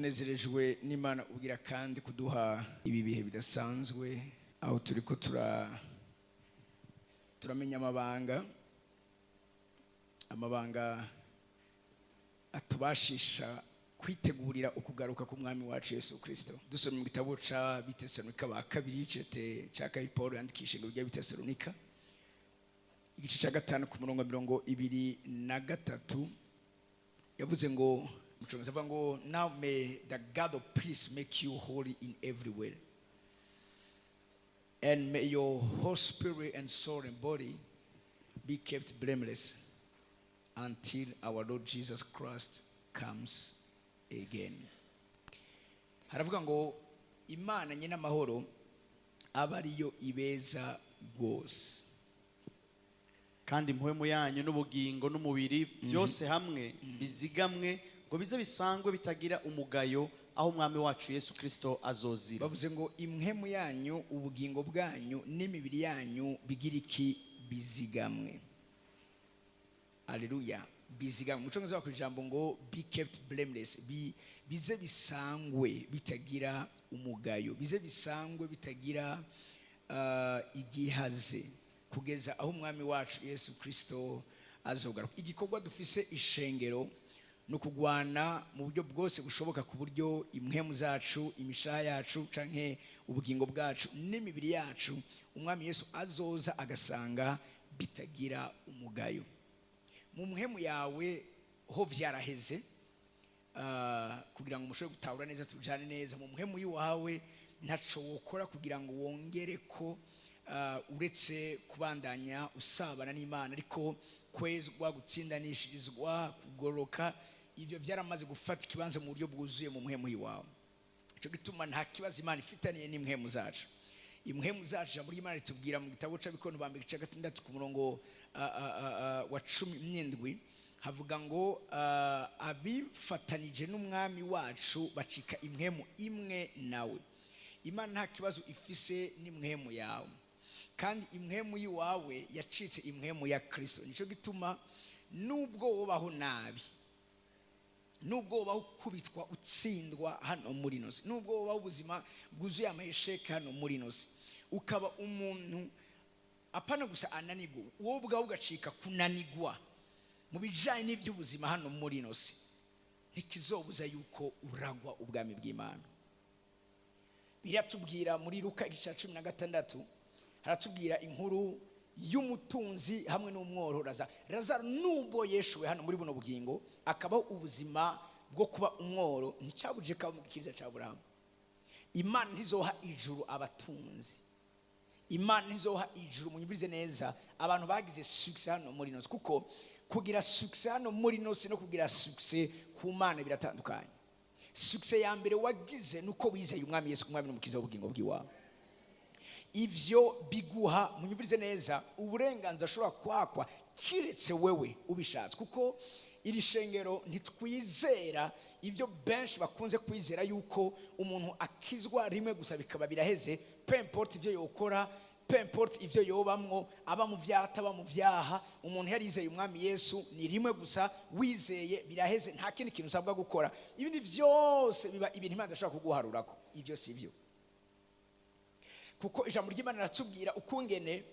Tunezerejwe n'Imana ubwira kandi kuduha ibi bihe bidasanzwe aho turiko turamenya amabanga atubashisha kwitegurira ukugaruka k'Umwami wacu Yesu Kristo. Dusomye mu gitabo ca Bitesalonika ba kabiri, cete ca kabiri Paul yandikisha ngo bijya Bitesalonika, igice cya 5 ku murongo 23, yavuze ngo, mu Congereza avuga ngo: "Now may the God of peace make you holy in every way, and may your whole spirit and soul and body be kept blameless until our Lord Jesus Christ comes again." Haravuga ngo Imana nyine amahoro aba ariyo ibeza rwose. Kandi impwemu yanyu n'ubugingo n'umubiri byose hamwe bizigamwe ngo bize bisangwe bitagira umugayo aho Umwami wacu Yesu Kirisito azozira. Bavuze ngo impwemu yanyu, ubugingo bwanyu n'imibiri yanyu bigira iki? Bizigamwe. Aleluya! Bizigamwe. Mu Cyongereza bakora ijambo ngo "be kept blameless", bize bisangwe bitagira umugayo, bize bisangwe bitagira igihaze kugeza aho Umwami wacu Yesu Kirisito azogaruka. Igikorwa dufise ishengero ni ukugwana mu buryo bwose bushoboka ku buryo impwemu zacu, imishaha yacu canke ubugingo bwacu n'imibiri yacu, Umwami Yesu azoza agasanga bitagira umugayo. Mu mpwemu yawe ho vyaraheze. Kugira ngo mushobore gutahura neza, tujane neza, mu mpwemu y'iwawe ntaco wokora kugira ngo wongere ko uretse kubandanya usabana n'Imana. Ariko kwezwa, gutsindanishirizwa, kugoroka, ivyo byaramaze gufata ikibanza mu buryo bwuzuye mu mpwemu y'iwawe. Ico gituma nta kibazo Imana ifitaniye n'impwemu zacu. Impwemu zacu, ijambo ry'Imana ritubwira mu gitabo c'Abikorinto ba mbere, igice 6 ku murongo wa 17, havuga ngo abifatanije n'Umwami wacu bacika impwemu imwe nawe. Imana nta kibazo ifise n'impwemu yawe, kandi impwemu y'iwawe yacitse impwemu ya Kristo. Nicyo gituma nubwo wobaho nabi, nubwo wobaho ukubitwa, utsindwa hano muri ino si, nubwo wobaho ubuzima bwuzuye amahesheke hano muri ino si, ukaba umuntu apana gusa ananigwa, wowe ubwawe ugacika kunanigwa mu bijyanye n'iby'ubuzima hano muri ino si, ntikizobuza yuko uragwa ubwami bw'Imana. Biratubwira muri Luka igice cya 16, haratubwira inkuru y'umutunzi hamwe n'umworo Lazaro. Lazaro nubwo yeshuwe hano muri buno bugingo, akabaho ubuzima bwo kuba umworo, nticyabujije kaba mu gikiriza cya Burahamu. Imana ntizoha ijuru abatunzi. Imana ntizoha ijuru, munyumvirize neza, abantu bagize succès hano muri ino si, kuko kugira succès hano muri ino si no kugira succès ku Mana biratandukanye. Succès ya mbere wagize nuko wizeye Umwami Yesu, Umwami n'Umukiza w'ubugingo bw'iwawe. Ivyo biguha, munyumvirize neza, uburenganzira ushobora kwakwa kiretse wewe ubishatse, kuko iri shengero ntitwizera ivyo benshi bakunze kwizera yuko umuntu akizwa rimwe gusa bikaba biraheze, peu importe ivyo yokora, peu importe ivyo yobamwo, aba mu vyaha, ataba mu vyaha. Umuntu yarizeye Umwami Yesu ni rimwe gusa, wizeye biraheze, nta kindi kintu usabwa gukora, ibindi vyose biba ibintu Imana idashobora kuguharurako. Ivyo si byo, kuko ijambo ry'Imana riratubwira ukungene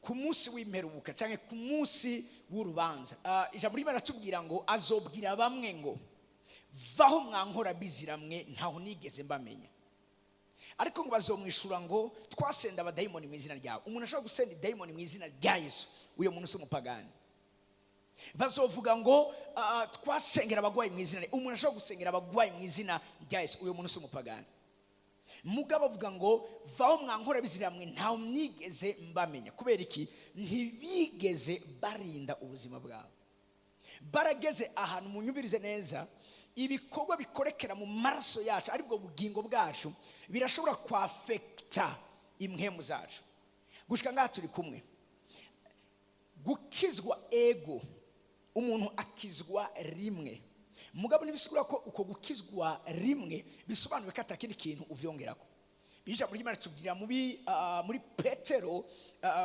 ku munsi w'imperuka cyangwa ku munsi w'urubanza, ijambo ry'Imana riratubwira ngo azobwira bamwe ngo: "Vaho mwankora biziramwe, ntaho nigeze mbamenya." Ariko ngo bazomwishura ngo: "Twasenda abadayimoni mu izina ryawe." Umuntu ashobora gusenda idayimoni mu izina rya Yesu, uyo muntu si umupagani. Bazovuga ngo "Twasengera abagwayi mu izina." Umuntu ashobora gusengera abagwayi mu izina rya Yesu, uyo muntu si umupagani. Mugabo avuga ngo: "Vaho mwankora biziramwe, ntawe mwigeze mbamenya." Kubera iki? Ntibigeze barinda ubuzima bwabo. Barageze ahantu, munyumvirize neza, ibikorwa bikorekera mu maraso yacu, aribwo bugingo bwacu, birashobora kwaffecta impwemu zacu. Gushika ngaha turi kumwe? Gukizwa, ego, umuntu akizwa rimwe. Mugabo ntibisigura ko uko gukizwa rimwe bisobanuye ko atakindi kintu uvyongerako. Ijambo ry'Imana tubwira muri Petero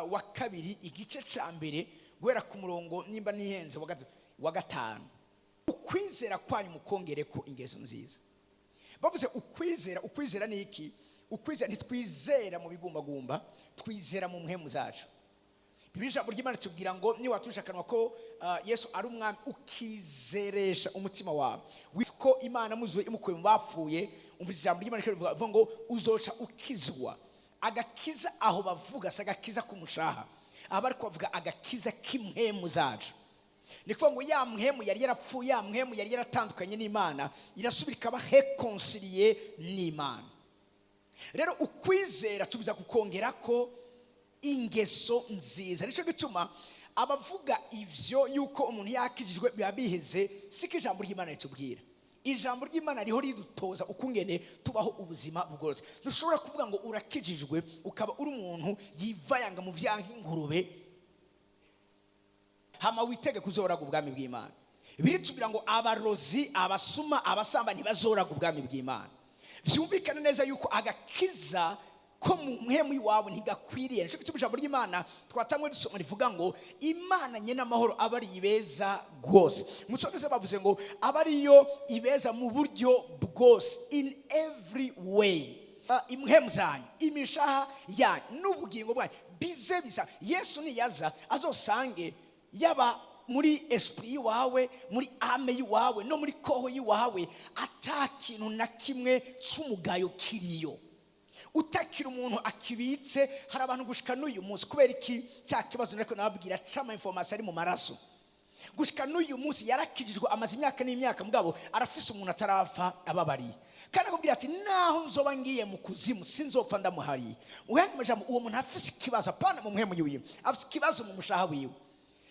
wa kabiri, igice ca mbere, guhera ku murongo, nimba nihenze, wa 5: "Ukwizera kwanyu mukongereko ingeso nziza." Bavuze ukwizera, ukwizera ni iki? Ukwizera, ntitwizera mu bigumbagumba, twizera mu mpwemu zacu. Bibiliya, ijambo ry'Imana tubwira ngo niwatusha akanwa ko Yesu ari Umwami, ukizeresha umutima wawe ko Imana muzuye imukuye mu bapfuye. Umva ijambo ry'Imana rivuga ngo uzoca ukizwa. Agakiza aho bavuga si agakiza k'umushaha, aha bari kubavuga agakiza k'impwemu zacu. Ni kuvuga ngo ya mpwemu yari yarapfuye, ya mpwemu yari yaratandukanye n'Imana, irasubira ikaba réconciliée n'Imana. Rero ukwizera tubiza kukongera ko ingeso nziza. Nicyo gituma abavuga ivyo yuko umuntu yakijijwe biba biheze, siko ijambo ry'Imana ritubwira. Ijambo ry'Imana riho ridutoza ukungene tubaho ubuzima bugororotse. Ntushobora kuvuga ngo urakijijwe ukaba uri umuntu yivayanga mu vyaha nk'ingurube, hama witege kuzoraga ubwami bw'Imana. Biritubwira ngo abarozi, abasuma, abasamba ntibazoraga ubwami bw'Imana. Vyumvikane neza yuko agakiza ko mu mpwemu iwawe ntigakwiriye. Nicyo gituma ijambo ry'Imana twatangwe dusoma rivuga ngo Imana nyene amahoro aba ari ibeza rwose. Mu Cyongereza bavuze ngo aba ariyo ibeza mu buryo bwose, in every way. Impwemu zanyu, imishaha yanyu n'ubugingo bwanyu bize bisa. Yesu niyaza azosange yaba muri esprit yiwawe, muri âme yiwawe, no muri corps yiwawe ata kintu na kimwe c'umugayo kiriyo, utakira umuntu akibitse. Hari abantu gushika n'uyu munsi, kubera iki? Cya kibazo nariko nababwira c'ama information ari mu maraso. Gushika n'uyu munsi yarakijijwe, amaze imyaka n'imyaka, mugabo arafise umuntu atarapfa ababariye, kandi akubwira ati: "Naho nzoba ngiye mu kuzimu, sinzopfa ndamuhariye." Mu yandi majambo, uwo muntu afise ikibazo, apana mu mpwemu yiwe, afise ikibazo mu mushaha wiwe,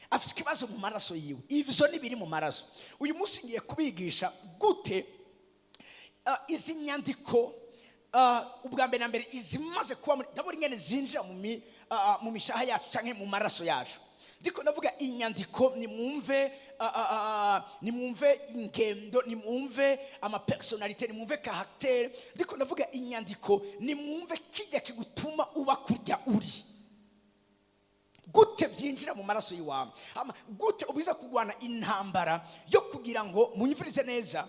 afise ikibazo mu maraso yiwe. Ivyo ni biri mu maraso. Uyu munsi ngiye kubigisha gute izi nyandiko, ubwa mbere na mbere izimaze kuba muri, ndabona ingene zinjira mu mishaha yacu canke mu maraso yacu. Ndiko ndavuga inyandiko, nimwumve, nimwumve ingendo, nimwumve amapersonnalité, nimwumve caractère. Ndiko ndavuga inyandiko, nimwumve kijya kigutuma uba kurya uri gute, byinjira mu maraso y'iwawe. Hama gute ubwiza kurwana intambara yo kugira ngo, munyumvirize neza,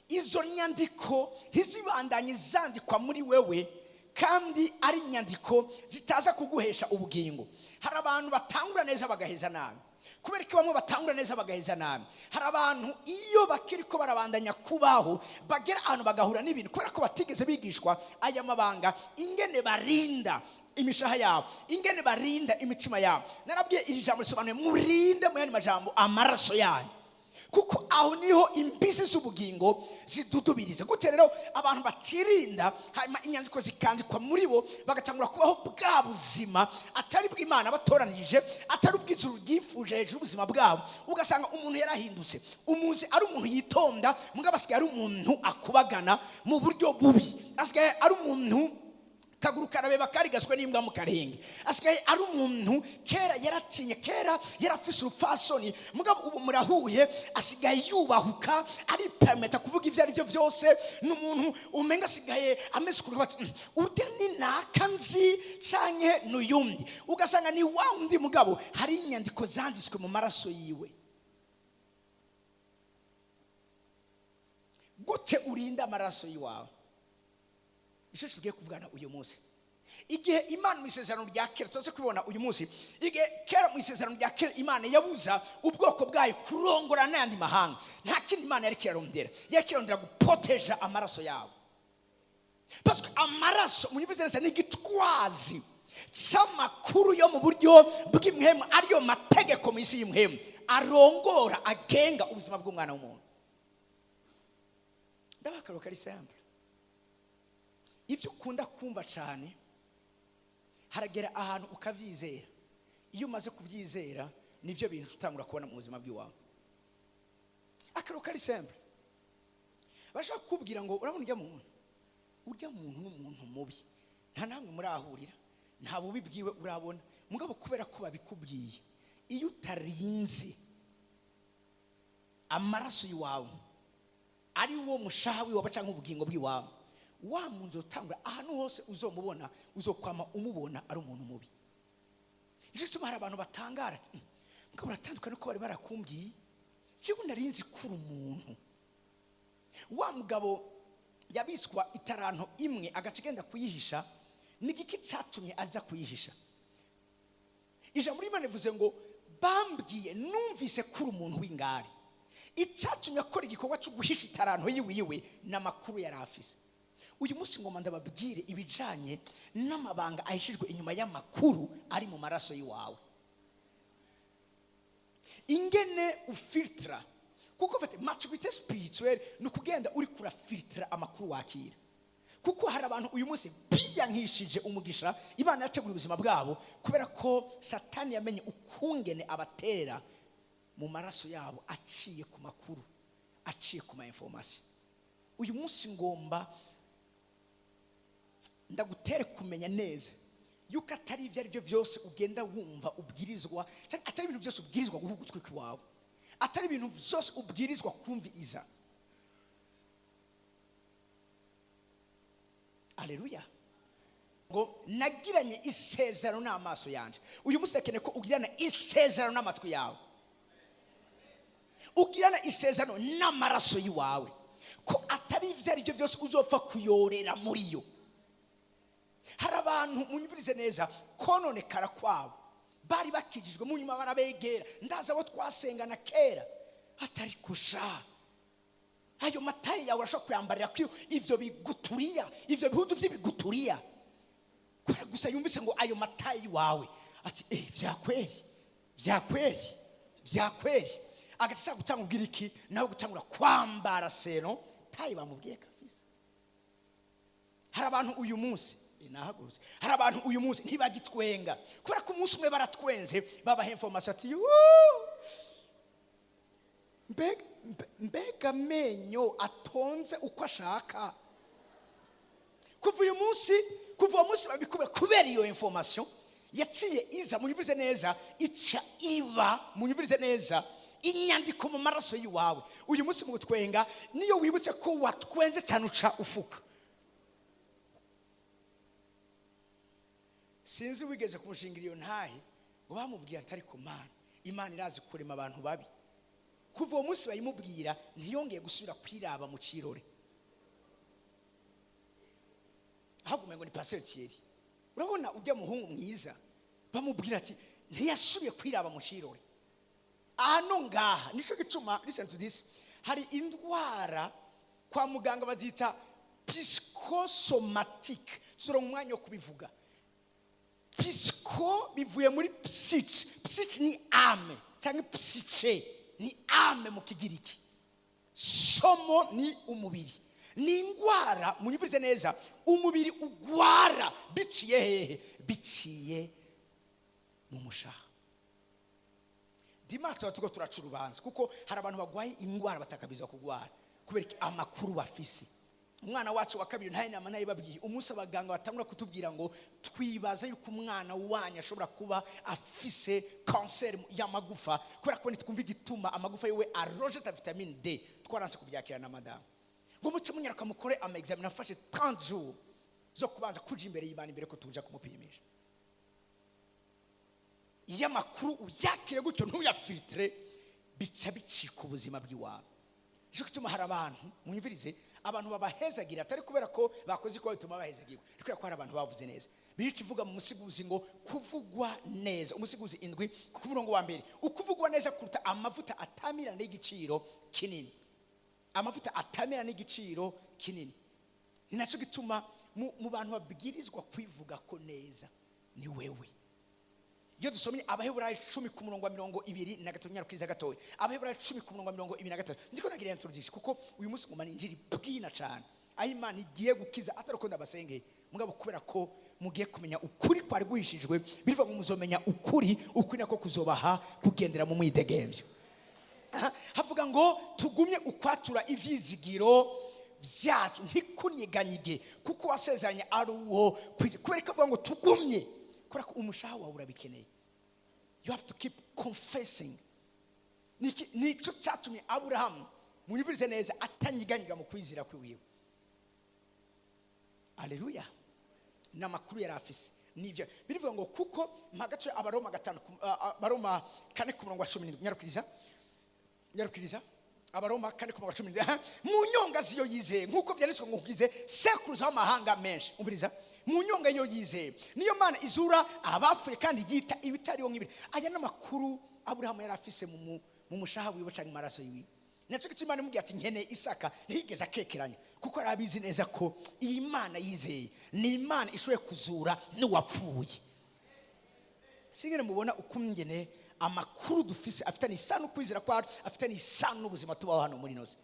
izo nyandiko ntizibandanye zandikwa muri wewe, kandi ari inyandiko zitaza kuguhesha ubugingo. Hari abantu batangura neza bagaheza nabi. Kubera ko bamwe batangura neza bagaheza nabi, hari abantu iyo bakiri ko barabandanya kubaho bagera ahantu bagahura n'ibintu, kubera ko batigeze bigishwa aya mabanga, ingene barinda imishaha yabo, ingene barinda imitima yabo. Narabwiye, iri jambo risobanuye murinde, mu yandi majambo, amaraso yanyu, kuko aho niho imbizi z'ubugingo zidudubiriza. Gute rero abantu batirinda, hanyuma inyandiko zikandikwa muri bo, bagatangura kubaho bwa buzima atari bw'Imana batoranije, atari ubw'ijuru ryifuje hejuru y'ubuzima bwabo? Ugasanga umuntu yarahindutse, umuzi ari umuntu yitonda, mugabo asigaye ari umuntu akubagana mu buryo bubi, asigaye ari umuntu kaguru karabeba karigaswe n'imbwa mu karenge, asigaye ari umuntu kera yaratinye, kera yarafise urupfasoni, mugabo ubu murahuye asigaye yubahuka, aripermeta kuvuga ibyo ari byo byose. Ni umuntu umenga asigaye ameze ukuntu bati: Urya ni naka nzi canke n'uyundi?" Ugasanga ni wa wundi, mugabo hari inyandiko zanditswe mu maraso yiwe. Gute urinda amaraso yiwawe? Icyo tugiye kuvugana uyu munsi, igihe Imana mu isezerano rya kera, tuze kubibona uyu munsi, igihe kera mu isezerano rya kera Imana yabuza ubwoko bwayo kurongora n'ayandi mahanga, nta kindi Imana yari kirarondera, yari kirarondera guproteja amaraso yabo, parce que amaraso, munyumvise neza, ni igitwazi cy'amakuru yo mu buryo bw'impwemu, ariyo mategeko mu isi y'impwemu arongora, agenga ubuzima bw'umwana w'umuntu. Ndabaha akarorero kari simple. Ibyo ukunda kumva cyane, haragera ahantu ukabyizera. Iyo umaze kubyizera, nibyo bintu utangura kubona mu buzima bw'iwawe. Akarorero kari simple: bashaka kukubwira ngo urabona ujya muntu, urya muntu ni umuntu mubi, nta namwe murahurira, nta bubi bwiwe urabona, mugabo kubera ko babikubwiye, iyo utarinze amaraso y'iwawe, ari wo mushaha w'iwawe cyangwa ubugingo bw'iwawe, wa muntu uzotangura ahantu hose uzomubona, uzokwama umubona ari umuntu mubi. Nicyo gituma hari abantu batangara ati: Mugabo uratandukana uko bari barakumbwiye, jewe nari nzi ko uri umuntu wa mugabo." Yabiswa itaranto imwe, agaca agenda kuyihisha. Ni igiki cyatumye aja kuyihisha? Ijambo ry'Imana rivuze ngo bambwiye, numvise ko uri umuntu w'ingare. Icyatumye akora igikorwa cyo guhisha itaranto yiwiwe ni amakuru yari afise. Uyu munsi ngoma ndababwire ibijanye n'amabanga ahishijwe inyuma y'amakuru ari mu maraso y'iwawe, ingene ufiltra, kuko en fait maturité spirituelle ni ukugenda uri kurafiltra amakuru wakira, kuko hari abantu uyu munsi biyankishije umugisha Imana yateguye ubuzima bwabo, kubera ko Satani yamenye ukungene abatera mu maraso yabo aciye ku makuru, aciye ku ma information. Uyu munsi ngomba ndagutere kumenya neza yuko atari ibyo ari byo byose ugenda wumva ubwirizwa, cyangwa atari ibintu byose ubwirizwa guha ugutwi kwawe, atari ibintu byose ubwirizwa kumviriza. Aleluya! Ngo nagiranye isezerano n'amaso yanjye. Uyu munsi ndakeneye ko ugirana isezerano n'amatwi yawe, ugirana isezerano n'amaraso y'iwawe, ko atari ibyo ari byo byose uzopfa kuyorera muri yo. Hari abantu, munyumvirize neza, kononekara kwabo bari bakijijwe, mu nyuma barabegera. Ndazi abo twasengana kera, atari kusha ayo mataye yawe urashobora kuyambarira ko ivyo biguturiya, ivyo bihudu vy'ibiguturiya, kubera gusa yumvise ngo ayo mataye wawe, ati vyakweri, vyakweri, vyakweri, agaca gutanga ubwira iki nawe gutangura kwambara seno taye bamubwiye kafise. Hari abantu uyu munsi, nahagurutse, hari abantu uyu munsi ntibagitwenga kubera ko umunsi umwe baratwenze, babaha information ati: "Yuuu, mbega amenyo atonze uko ashaka." Kuva uyu munsi, kuva uwo munsi babikubera, kubera iyo information yaciye iza, munyumvirize neza, ica iba, munyumvirize neza, inyandiko mu maraso y'iwawe. Uyu munsi mu gutwenga, niyo wibutse ko watwenze cyane, uca ufuka. Sinzi wigeze kumushingira iyo ntahe ngo bamubwiye atari ku Mana. Imana irazi kurema abantu babi. Kuva uwo munsi bayimubwira, ntiyongeye gusubira kwiraba mu kirore. Ahubwo umengo ni Pasteur Thierry, urabona ujya muhungu mwiza, bamubwira ati ntiyasubiye kwiraba mu kirore. Hano ngaha nico gituma, listen to this, hari indwara kwa muganga bazita psychosomatique. Tuzoronka umwanya wo kubivuga. Psycho bivuye muri psyche. Psyche ni âme, cyangwa psyche ni âme mu Kigiriki, somo ni umubiri. Ni indwara, munyumvirize neza, umubiri ugwara biciye hehe? Biciye mu mushaha. Dimanche tuba turiko turaca urubanza, kuko hari abantu bagwaye indwara batakabizwa kugwara kubera iki? Amakuru bafise. Umwana wacu wa kabiri, nta inama nayibabwiye, umunsi abaganga batangura kutubwira ngo twibaza yuko umwana wanyu ashobora kuba afise kanseri y'amagufa, kubera ko nitwumva igituma amagufa yiwe arojeta vitamine D. Twaranse kubyakira na madamu, ngo muce munyaruka mukore ama examen. Nafashe 30 jours zo kubanza kuja imbere y'Imana imbere ko tuja kumupimisha. Iyo amakuru uyakire gutyo ntuyafiltre, bica bicika ubuzima bw'iwawe. Nico gituma hari abantu, munyumvirize, abantu babahezagira atari kubera ko bakoze ikosa bituma bahezagirwa, ni kubera ko hari abantu bavuze neza. Bibiliya ivuga mu Musiguzi ngo kuvugwa neza, Umusiguzi 7 ku murongo wa 1, ukuvugwa neza kuruta amavuta atamirana y'igiciro kinini, amavuta atamirana y'igiciro kinini. Ni nacyo gituma mu bantu babwirizwa kwivuga ko neza ni wewe. Iyo dusomye Abaheburayo 10 ku murongo wa 23, nyarukiriza gatoya, Abaheburayo 10 ku murongo wa 23. Ndiko nagira introduction kuko uyu munsi ngoma ninjiri bwina cyane aho Imana igiye gukiza, atari uko ndabasengeye mugabo kubera ko mugiye kumenya ukuri kwari guhishijwe. Bivuga ngo muzomenya ukuri, ukuri nako kuzobaha kugendera mu mwidegemvyo. Aha, havuga ngo tugumye ukwatura ivyizigiro vyacu ntikunyeganyige, kuko wasezeranye ari uwo kubera ko avuga ngo tugumye, kubera ko umushaha wawe urabikeneye. You have to keep confessing. Nico cyatumye Aburahamu, munyumvirize neza, atanyiganyiga mu kwizera kwiwiwe. Aleluya! N'amakuru yari afise nivyo. Birivuga ngo kuko mpagace Abaroma 5, Abaroma 4 ku murongo wa 17. Nyarukiriza, nyarukiriza. Abaroma 4:10. Mu nyonga ziyo yizeye, nk'uko byanditswe ngo: "Nkugize sekuruza w'amahanga menshi." Umviriza, mu nyonga iyo yizeye, niyo Mana izura abapfuye kandi yita ibitariho nk'ibiri. Aya ni amakuru Aburahamu yari afise mu mushaha wiwe cyangwa amaraso yiwe. Nacyo gituma Imana imubwira ati: "Nkeneye Isaka," ntiyigeze akekeranya, kuko yari abizi neza ko iyi Mana yizeye ni Imana ishoboye kuzura n'uwapfuye. Singene mubona ukungene amakuru dufise afitanye isano kwizera kwacu, afitanye isano n'ubuzima tubaho hano muri noze.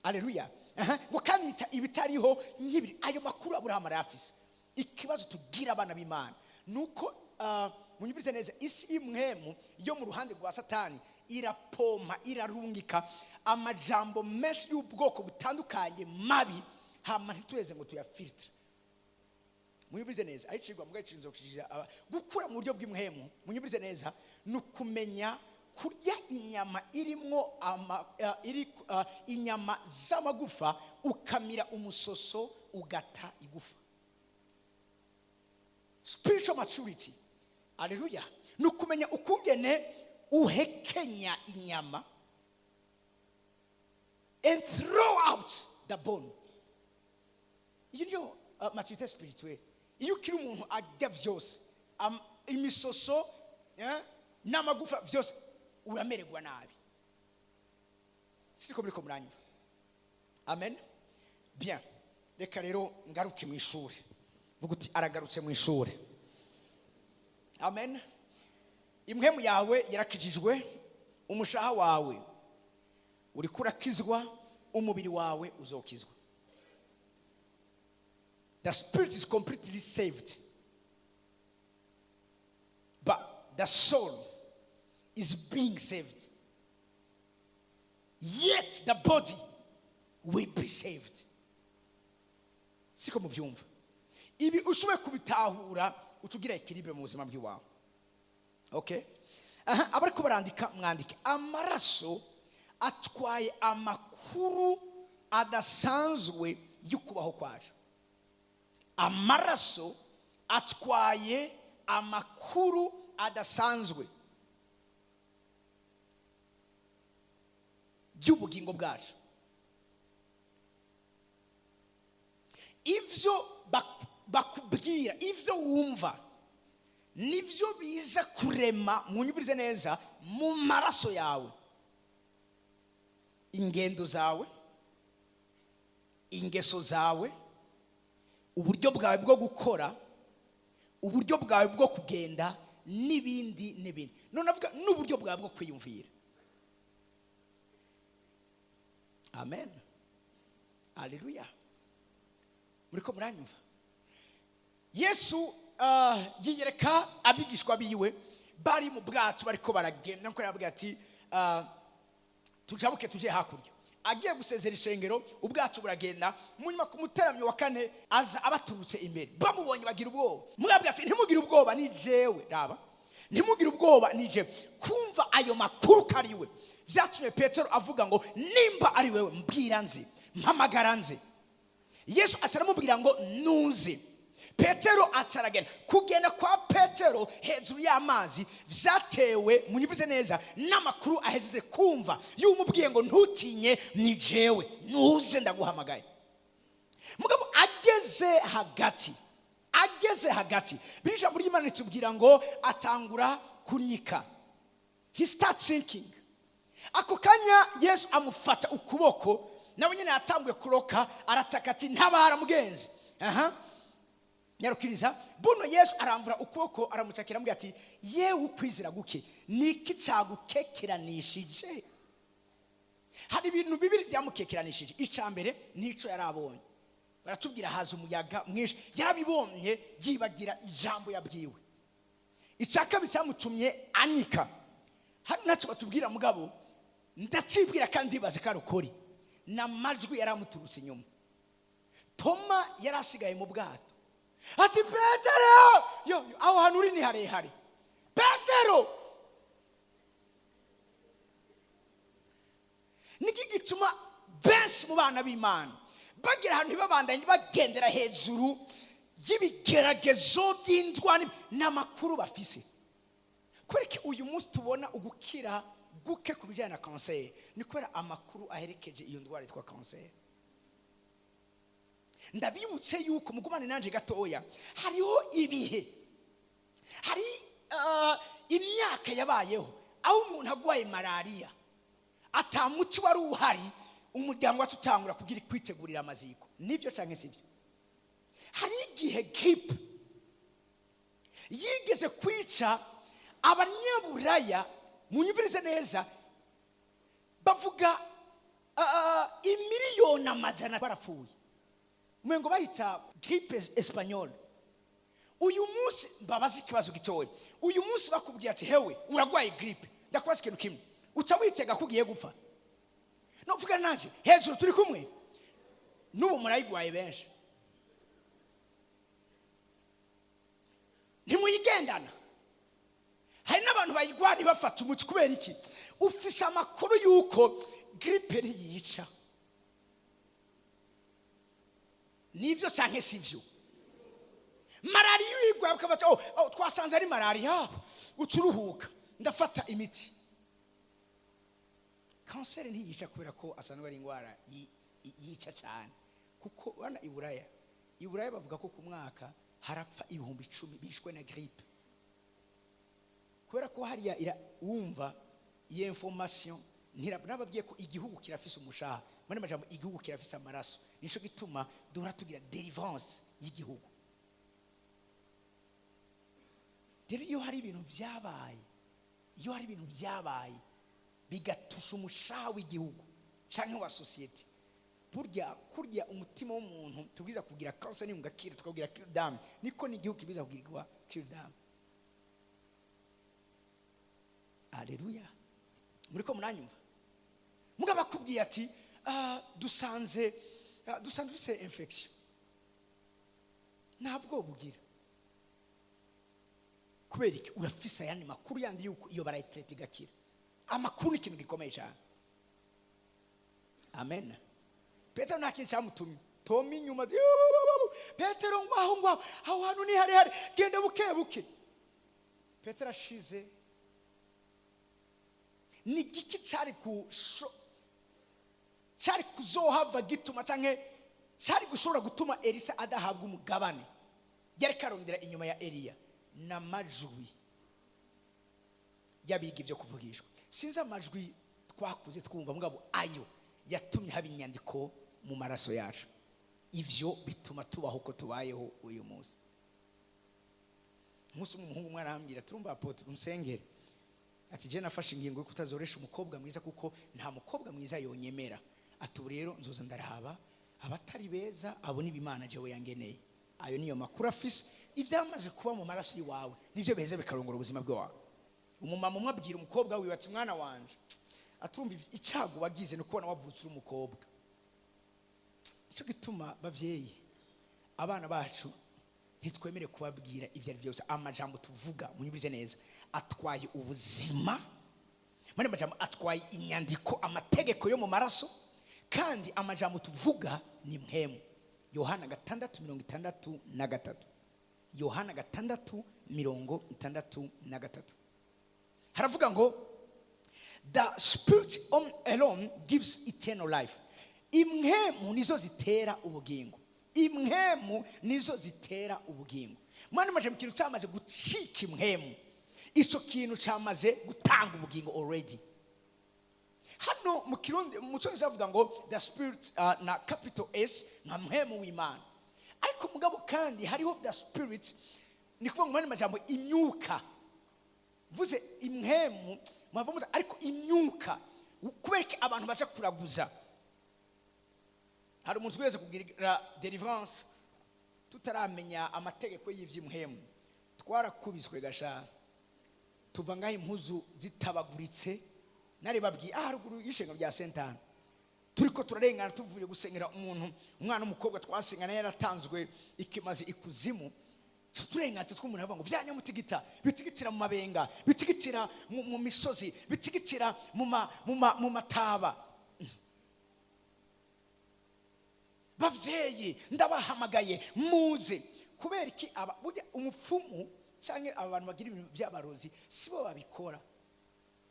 Aleluya. Aha, ngo kandi yita ibitariho nk'ibiri. Ayo makuru Aburahamu arayafise. Ikibazo tugira, abana b'Imana, ni uko munyumvirize neza, isi y'imwemu yo mu ruhande rwa Satani irapompa, irarungika amajambo menshi y'ubwoko butandukanye mabi, hama ntituheze ngo tuyafiltre. Munyumvirize neza, aricirwa mbwa icinzo kushikiriza gukura mu buryo bw'imwemu. Munyumvirize neza, ni ukumenya kurya inyama irimwo ama, iri inyama z'amagufa, ukamira umusoso, ugata igufa. Spiritual maturity, aleluya, ni ukumenya ukungene uhekenya inyama and throw out the bone. Iyo niyo maturité spirituelle. Iyo ukiri umuntu arya vyose, imisoso n'amagufa vyose, uramererwa nabi. Siko muriko muranyumva? Amen. Bien, reka rero ngaruke mu ishuri. Vuga uti: "Aragarutse mu ishuri." Amen. Impwemu yawe yarakijijwe, umushaha wawe uriko urakizwa, umubiri wawe uzokizwa. The spirit is completely saved, but the soul is being saved, yet the body will be saved. Siko muvyumva? Ibi ushoboye kubitahura, uca ugira équilibre mu buzima bw'iwawe. Okay, aha abariko barandika, mwandike: amaraso atwaye amakuru adasanzwe y'ukubaho kwacu. Amaraso atwaye amakuru adasanzwe y'ubugingo bwacu. Ivyo bakubwira, ivyo wumva, nivyo biza kurema, munyumvirize neza, mu maraso yawe ingendo zawe, ingeso zawe, uburyo bwawe bwo gukora, uburyo bwawe bwo kugenda, n'ibindi n'ibindi. None avuga n'uburyo bwawe bwo kwiyumvira. Amen, aleluya. Muriko muranyumva? Yesu yiyereka abigishwa biwe bari mu bwato, bariko baragenda, nkuko yababwiye ati: "Tujabuke tuje hakurya." Agiye gusezera ishengero, ubwato buragenda. Munyuma ku muteramyi wa kane aza abaturutse imbere. Bamubonye bagira ubwoba. Mwabwira ati: "Ntimugire ubwoba, ni jewe." Raba, "Ntimugire ubwoba, ni jewe." Kumva ayo makuru ko ari we vyatumye Petero avuga ngo: "Nimba ari wewe, mbwira nzi, mpamagara nzi." Yesu aca aramubwira ngo: "Nuze." Petero aca aragenda. Kugenda kwa Petero hejuru y'amazi vyatewe, munyumvize neza, n'amakuru ahejeje kumva y'umubwiye ngo: "Ntutinye, ni jewe, nuze, ndaguhamagaye." Mugabo ageze hagati, biri ijambo ry'Imana ritubwira ngo atangura kunyika. He starts sinking. Ako kanya Yesu amufata ukuboko, nawe nyine yatanguye kuroka, arataka ati: "Ntabara, mugenzi." Aha nyarukiriza buno, Yesu aramvura ukuboko, aramucakira, amubwira ati: "Yewe ukwizera guke, niki cyagukekeranishije?" Hari ibintu bibiri byamukekeranishije. Icya mbere nico yari abonye. Baratubwira haza umuyaga mwinshi, yarabibonye yibagira ijambo yabwiwe. Icya kabiri cyamutumye anyika, hano ntacyo batubwira, mugabo ndacibwira kandi ndibaza ko ari ukuri, ni amajwi yari amuturutse inyuma. Toma yari asigaye mu bwato, ati: "Petero, yo yo, aho hantu uri ni harehare, Petero." Niki gituma benshi mu bana b'Imana bagera ahantu ntibabandanye bagendera hejuru y'ibigeragezo by'indwani n'amakuru bafise? Kubera ko uyu munsi tubona ugukira. guke ku bijyanye na kanseri, ni kubera amakuru aherekeje iyo ndwara yitwa kanseri. Ndabibutse yuko, mugumane nanjye gatoya, hariho ibihe, hari imyaka yabayeho aho umuntu agwaye malariya atamuti wari uhari, umuryango wacu utangura kugira kwitegurira amaziko. Nibyo cyangwa sibyo? Hari igihe grippe yigeze kwica Abanyaburaya, munyumvirize neza, bavuga imiliyoni amajana barapfuye, ngo bayita grippe espagnole. Uyu munsi mbabaza ikibazo gitoya: uyu munsi bakubwiye ati: "Hewe, urarwaye grippe," ndakubaza ikintu kimwe, uca witega ko ugiye gupfa? No vugana nanjye hejuru, turi kumwe? N'ubu murayigwaye benshi, ntimuyigendana. Hari n'abantu bayigwara ntibafate umuti. Kubera iki? Ufise amakuru y'uko grippe ntiyica. Nibyo cyangwa si byo? Malariya uyigwaye bakaba bati: "Oh, twasanze ari malariya," uca uruhuka, ndafata imiti. Kanseri ntiyica kubera ko asanzwe ari indwara yica cyane, kuko urabona i Buraya bavuga ko ku mwaka harapfa 10,000 bishwe na grippe, kubera ko hariya wumva iyo information. Nababwiye ko igihugu kirafise umushaha, muri majambo igihugu kirafise amaraso. Nico gituma duhora tugira deliverance y'igihugu. Rero iyo hari ibintu byabaye bigatusha umushaha w'igihugu cyangwa wa sosiyete, burya kurya umutima w'umuntu tubwiza kugira kanseri ngakira, tukabwira kidamu, niko n'igihugu kibwiza kugirwa kidamu. Aleluya! Muri ko munanyumva? Mugabo akubwiye ati: "Dusanze ufise infection," ntabwo bugira. Kubera iki? Urafise ayandi makuru yandi yuko iyo barayitereta igakira. Amakuru ni ikintu gikomeye cyane. Amen. Petero nta kintu cyamutumye toma inyuma ati: "Yuuu, Petero, ngwaho ngwaho, aho hantu ni harehare, genda buke buke." Petero ashize ni igiki cyari kuzohava gituma cyangwa cyari gushobora gutuma Elisa adahabwa umugabane yari karondera inyuma ya Eliya? N'amajwi y'abiga ibyo kuvugishwa. Sinzi amajwi twakuze twumva, mugabo ayo yatumye haba inyandiko mu maraso yacu. Ivyo bituma tubaho uko tubayeho uyu munsi. Umunsi umwe umuhungu umwe arambwira: "Turumva apôtre, unsengere," ati: "Je nafashe ingingo yo kutazoresha umukobwa mwiza kuko nta mukobwa mwiza yonyemera." Ati: "Ubu rero nzoza ndaraba abatari beza, abo ni Imana jewe yangeneye." Ayo niyo makuru afise. Ivyamaze kuba mu maraso y'iwawe nivyo biheze bikarongora ubuzima bwawe. Umumama umwe abwira umukobwa wiwe ati: "Mwana wanje," atumva, "icago wagize ni ukubona wavutse uri umukobwa." Icyo gituma, bavyeyi, abana bacu ntitwemere kubabwira ibyo ari byo byose. Amajambo tuvuga, munyumvize neza, atwaye ubuzima. Muri majambo atwaye inyandiko, amategeko yo mu maraso. Kandi amajambo tuvuga ni mpemu. Yohana 6:63, Yohana 6:63 haravuga ngo: "The spirit alone gives eternal life." Imwemu nizo zitera ubugingo, imwemu nizo zitera ubugingo. Mwana maje mu kintu cyamaze gucika imwemu, icyo kintu cyamaze gutanga ubugingo already. Hano mu Kirundi, mu Cyongereza bavuga ngo the spirit na capital S, nka mpemu w'Imana. Ariko mugabo kandi hariho the spirit, ni kuvuga ngo mu yandi majambo imyuka. Mvuze imwemu mwava muta, ariko imyuka. Kubera ko abantu baje kuraguza, hari umuntu wese kugira deliverance tutaramenya amategeko y'ivy'imhemu, twarakubiswe gasha, tuva ngaho impuzu zitabaguritse. Nari babwiye aha haruguru y'ishengo rya Sentana, turiko turarengana tuvuye gusengera umuntu, umwana w'umukobwa twasengana yaratanzwe ikimazi ikuzimu. Turengana tw'umuntu avuga ngo vyanyamutigita bitigitira mu mabenga, bitigitira mu misozi, bitigitira mu mataba. Bavyeyi, ndabahamagaye muze. Kubera iki? Aba burya umupfumu cyangwa aba bantu bagira ibintu by'abarozi sibo babikora.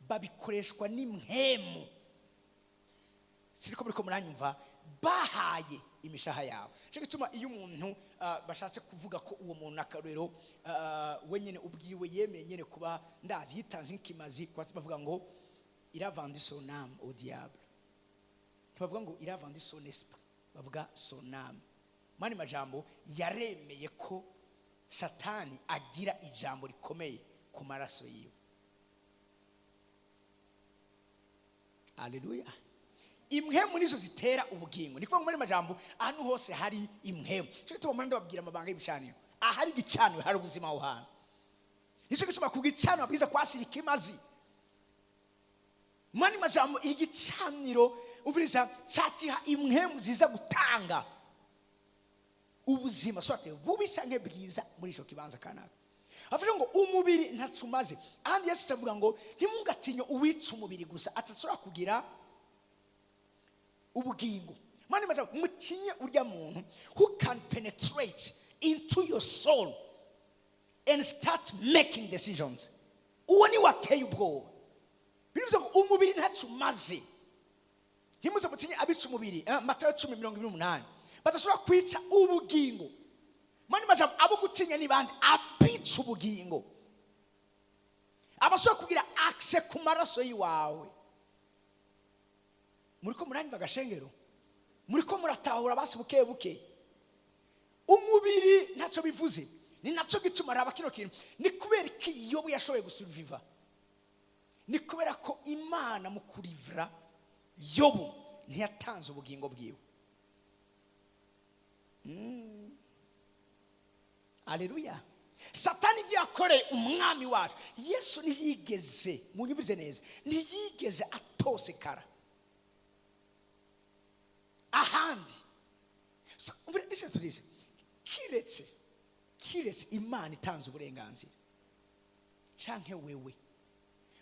Babikoreshwa n'impwemu. Siriko muriko muranyumva? Bahaye imishaha yawe. Cyo gituma iyo umuntu bashatse kuvuga ko uwo muntu, akarorero, we nyene ubwiwe yemeye nyene kuba ndazi yitanze nk'ikimazi, kwatsi bavuga ngo "il a vendu son âme au diable". Ntibavuga ngo "il a vendu son esprit", bavuga "son âme". Mani majambo, yaremeye ko Satani agira ijambo rikomeye ku maraso yiwe. Haleluya! Impwemu nizo zitera ubugingo. Ni kuvuga ngo muri majambo, ahantu hose hari impwemu. Cyo gituma muri ndababwira amabanga y'ibicaniro. Ahari igicaniro hari ubuzima aho hantu. Nicyo gituma ku gicaniro babwiza kwasira ikimazi. Mani majambo, igicaniro, umviriza, cyatiha impwemu ziza gutanga ubuzima, soit bubi canke bwiza, muri ico kibanza kanaka. Avuga ngo umubiri ntaco umaze. Ahandi Yesu avuga ngo ntimugatinye uwica umubiri gusa atashobora kugira ubugingo. Mani majambo, mutinye urya muntu who can penetrate into your soul and start making decisions. Uwo ni wateye ubwoba. Bivuze ngo umubiri ntacyo umaze. Ntimuze mutinye abica umubiri, Matayo 10:28, badashobora kwica ubugingo. Mani majambo, abo gutinya ni bande? Abica ubugingo, abashobora kugira accès ku maraso y'iwawe. Muriko muranyumva agashengero? Muriko muratahura basi buke buke? Umubiri ntacyo bivuze. Ni nacyo gituma, raba kino kintu, ni kubera iki Yobu yashoboye gusurviva? Ni kubera ko Imana mu kurivura Yobu ntiyatanze ubugingo bwiwe. Aleluya! Satani ibyo yakoreye umwami wacu Yesu, ntiyigeze, munyumvirize neza, ntiyigeze atosekara ahandi. Listen to this. Kiretse Imana itanze uburenganzira canke wewe.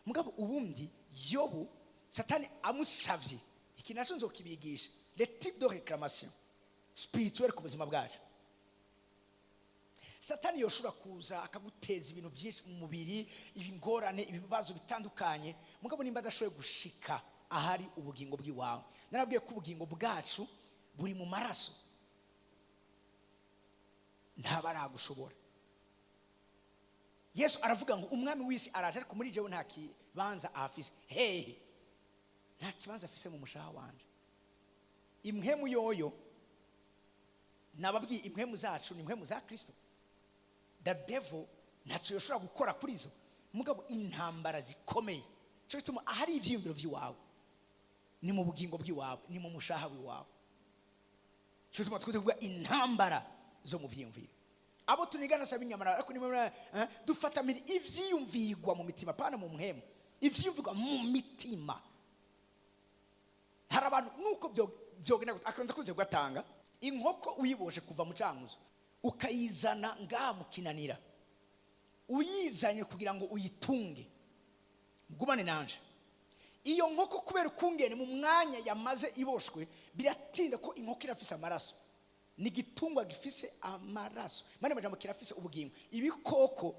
Mugabo ubundi Yobu, Satani amusavye iki, naco nzokibigisha, le type de réclamation spirituelle ku buzima bwacu. Satani yoshobora kuza akaguteza ibintu byinshi mu mubiri, ingorane, ibibazo bitandukanye. Mugabo nimba adashoboye gushika ahari ubugingo bw'iwawe, narabwiye ko ubugingo bwacu buri mu maraso, ntaba aragushobora. Yesu aravuga ngo umwami w'isi araje, ariko muri jewe nta kibanza ahafise. Hehe? Nta kibanza afise mu mushaha wanje. Impwemu yoyo, nababwiye, impwemu zacu ni impwemu za Kristo. The devil ntacyo yoshobora gukora kuri zo. Mugabo intambara zikomeye, cyo gituma ahari ivyiyumviro vy'iwawe ni mu bugingo bw'iwawe, ni mu mushaha w'iwawe. Cyo gituma twite kuvuga intambara zo mu vyiyumviro. Abo tunigana saba inyamara, ariko ni dufata miri ivyiyumvirwa mu mitima, pana mu mpwemu, ivyiyumvirwa mu mitima. Hari abantu nuko byogenda gute, akunda kunze kugatanga. Inkoko uyiboshe kuva mu Cankuzo ukayizana ngaha mu Kinanira, uyizanye kugira ngo uyitunge, mugumane nanje, iyo nkoko kubera ukungene mu mwanya yamaze iboshwe, biratinda ko inkoko irafise amaraso. Ni igitungwa gifise amaraso. Mane majambo, kirafise ubugingo. Ibikoko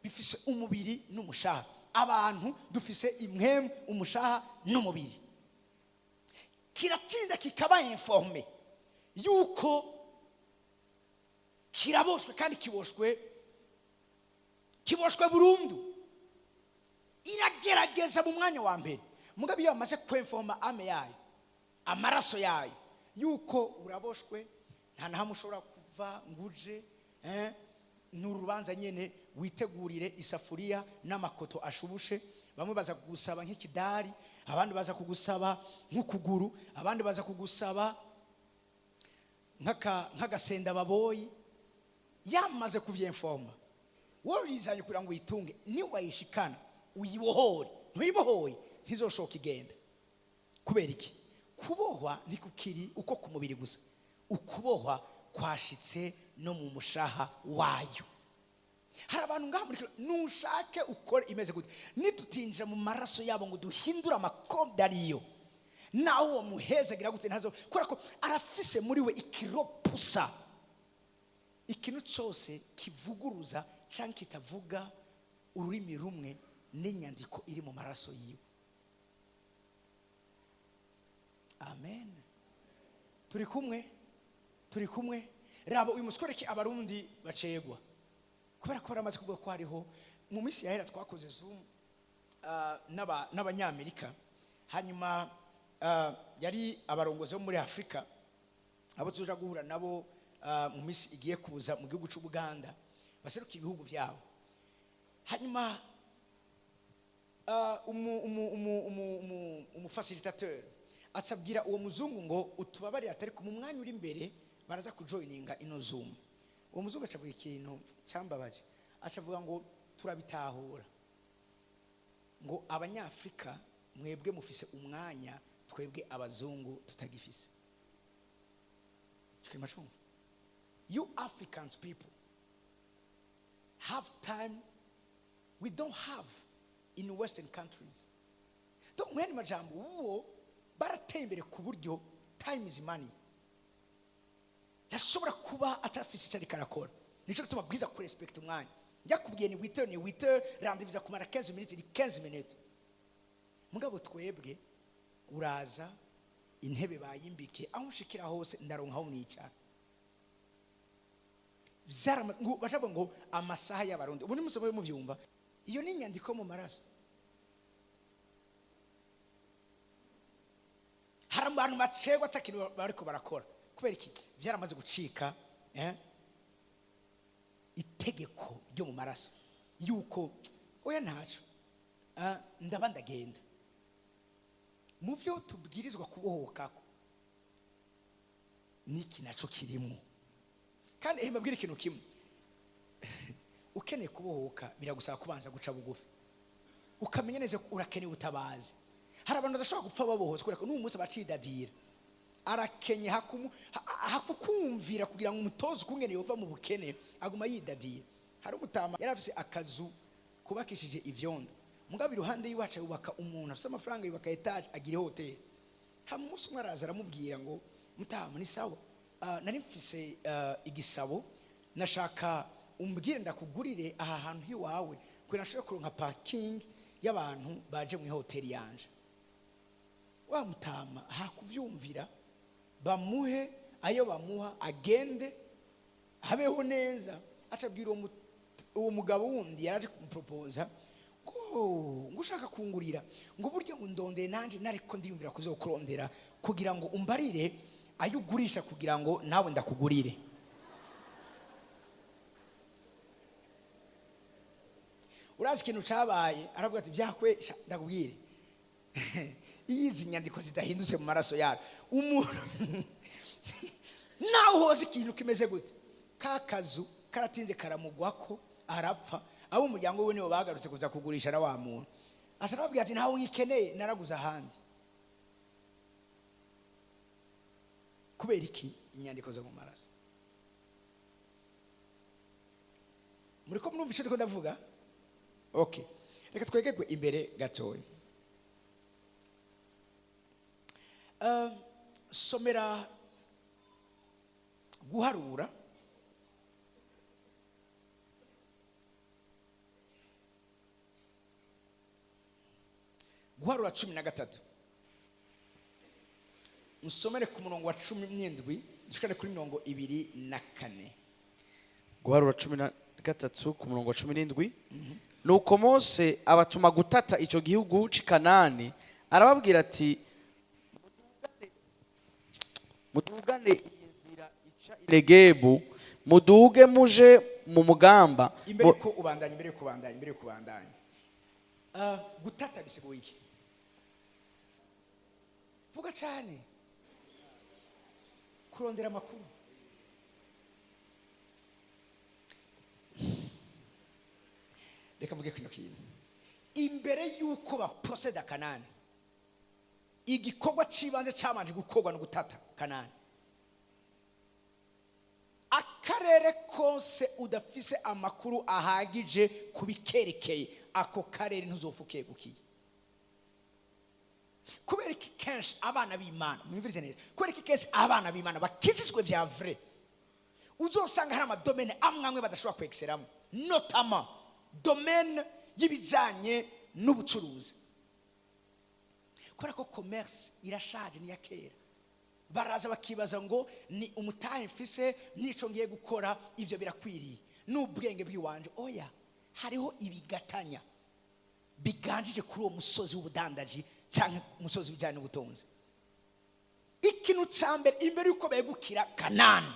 bifise umubiri n'umushaha. Abantu dufise impwemu, umushaha n'umubiri. Kiratinda kikaba informé yuko kiraboshwe, kandi kiboshwe burundu. Iragerageza mu mwanya wa mbere. Mugabo iyo bamaze kwinforma âme yayo, amaraso yayo, yuko uraboshwe, nta na hamwe ushobora kuva ngo uje, ni urubanza nyene, witegurire isafuriya n'amakoto ashubushe. Bamwe baza kugusaba nk'ikidari, abandi baza kugusaba nk'ukuguru, abandi baza kugusaba nk'agasenda baboyi. Yamaze kuvyinforma, wowe uyizanye kugira ngo uyitunge, niwayishikana uyibohore. Ntuyibohoye, ntizoshoka igenda. Kubera iki? Kubohwa ntikukiri uko ku mubiri gusa, ukubohwa kwashitse no mu mushaha wayo. Hari abantu ngaha muri kino, nushake ukore imeze gute, nitutinjira mu maraso yabo ngo duhindure amakonde ariyo, nawe uwo muheza agira gute, ntazo, kubera ko arafise muri we ikiropusa ikintu cyose kivuguruza cyangwa kitavuga ururimi rumwe n'inyandiko iri mu maraso yiwe. Turi kumwe, turi kumwe. Raba uyu musore ki Abarundi bacegwa kubera ko baramaze kuvuga ko hariho mu minsi yahera twakoze Zoom n'Abanyamerika, hanyuma yari abarongozi bo muri Afurika abo tuja guhura nabo mu minsi igiye kuza mu gihugu cy'Ubuganda, baseruka ibihugu byabo. Hanyuma umufacilitateur acabwira uwo muzungu ngo utubabarire, atari mu mwanya uri imbere baraza kujoininga ino Zoom. Uwo muzungu acavuga ikintu cyambabaje, acavuga ngo turabitahura, ngo Abanyafrika mwebwe mufise umwanya twebwe abazungu tutagifise. Chikima chumva, you Africans people have time we don't have in Western countries. Donc mwene majambo, uwo barateye imbere ku buryo time is money. Ntashobora kuba atafise icyo ariko arakora. Nico gituma bwiza kurespect umwanya. Njyakubwiye ni 8, ni 8, rendez-vous kumara 15 minutes, ni 15 minutes. Mugabo twebwe uraza intebe bayimbike, aho nshikira hose ndaronka aho nicara. Bacavuga ngo amasaha y'Abarundi. Ubu nimusome muvyumva, iyo ni inyandiko mu maraso. Hari abantu bacegwa atakintu bariko barakora. Kubera iki? Vyaramaze gucika itegeko ryo mu maraso yuko oya ntaco, ndaba ndagenda. Mu vyo tubwirizwa kubohokako niki naco kirimo. Kandi mbabwire ikintu kimwe: ukeneye kubohoka biragusaba kubanza guca bugufi, ukamenya neza ko urakeneye ubutabazi. Hari abantu badashobora gupfa babohotse kubera ko n'uyu munsi bacidadira, arakenye, hakukumvira kugira ngo umutoze ukungene yova mu bukene, aguma yidadira. Hari umutama yari afise akazu kubakishije ivyondo, mugabo iruhande y'iwacu yubaka umuntu afise amafaranga, yubaka étage, agira hoteli. Hama umunsi umwe araza aramubwira ngo mutama, ni sawa, nari mfise igisabo, nashaka umbwire ndakugurire aha hantu hiwawe kugira nshobore kuronka parking y'abantu baje mu hoteli yanje. Wa mutama hakuvyumvira, bamuhe ayo bamuha agende abeho neza, acabwira uwo mugabo wundi yaraje kumupropoza ngo ushaka kungurira, ngo burya ngo ndondeye nanje nariko ndiyumvira kuzokurondera kugira ngo umbarire ayo ugurisha kugira ngo nawe ndakugurire. Urazi ikintu cabaye? Aravuga ati vyakwe sha, ndakubwire, iyo izi nyandiko zidahindutse mu maraso yacu, umuntu nawe hoze ikintu kimeze gute, ka kazu karatinze karamugwako, arapfa. Abo umuryango we nibo bagarutse kuza kugurisha na wa muntu, asa arababwira ati ntawe ngikeneye, naraguze ahandi. Kubera iki? Inyandiko zo mu maraso. Muriko murumva icyo ndiko ndavuga? Okay, reka twegegwe imbere gatoya. Somera Guharura 13, musomere ku murongo wa 17 dushikane kuri 24. Guharura 13 ku murongo wa 17: Nuko Mose abatuma gutata icyo gihugu c'i Kanani, arababwira ati mudugane iyi nzira ica i Negebu, muduge muje mu mugamba. Imbere ko ubandanya, imbere yo kubandanya, imbere yo kubandanya, gutata bisiguye iki? Vuga cyane. Kurondera amakuru. Reka mvuge kino kintu: imbere y'uko baposeda Kanani, igikorwa cy'ibanze cyabanje gukorwa no gutata Kanani. Akarere kose udafise amakuru ahagije ku bikerekeye ako karere, ntuzopfa ukegukiye. Kubera iki kenshi abana b'Imana, mwumvirize neza, kubera iki kenshi abana b'Imana bakijijwe vya vrai uzosanga hari amadomaine amwe amwe badashobora kwegiseramo, notamment domaine y'ibijyanye n'ubucuruzi? Kubera ko commerce irashaje, niya kera. Baraza bakibaza ngo ni umutahe mfise, n'ico ngiye gukora, ivyo birakwiriye n'ubwenge bw'iwanje. Oya, hariho ibigatanya biganjije kuri uwo musozi w'ubudandaji cyangwa umusozi w'ibijyanye n'ubutunzi. Ikintu cya mbere, imbere y'uko begukira Kanani,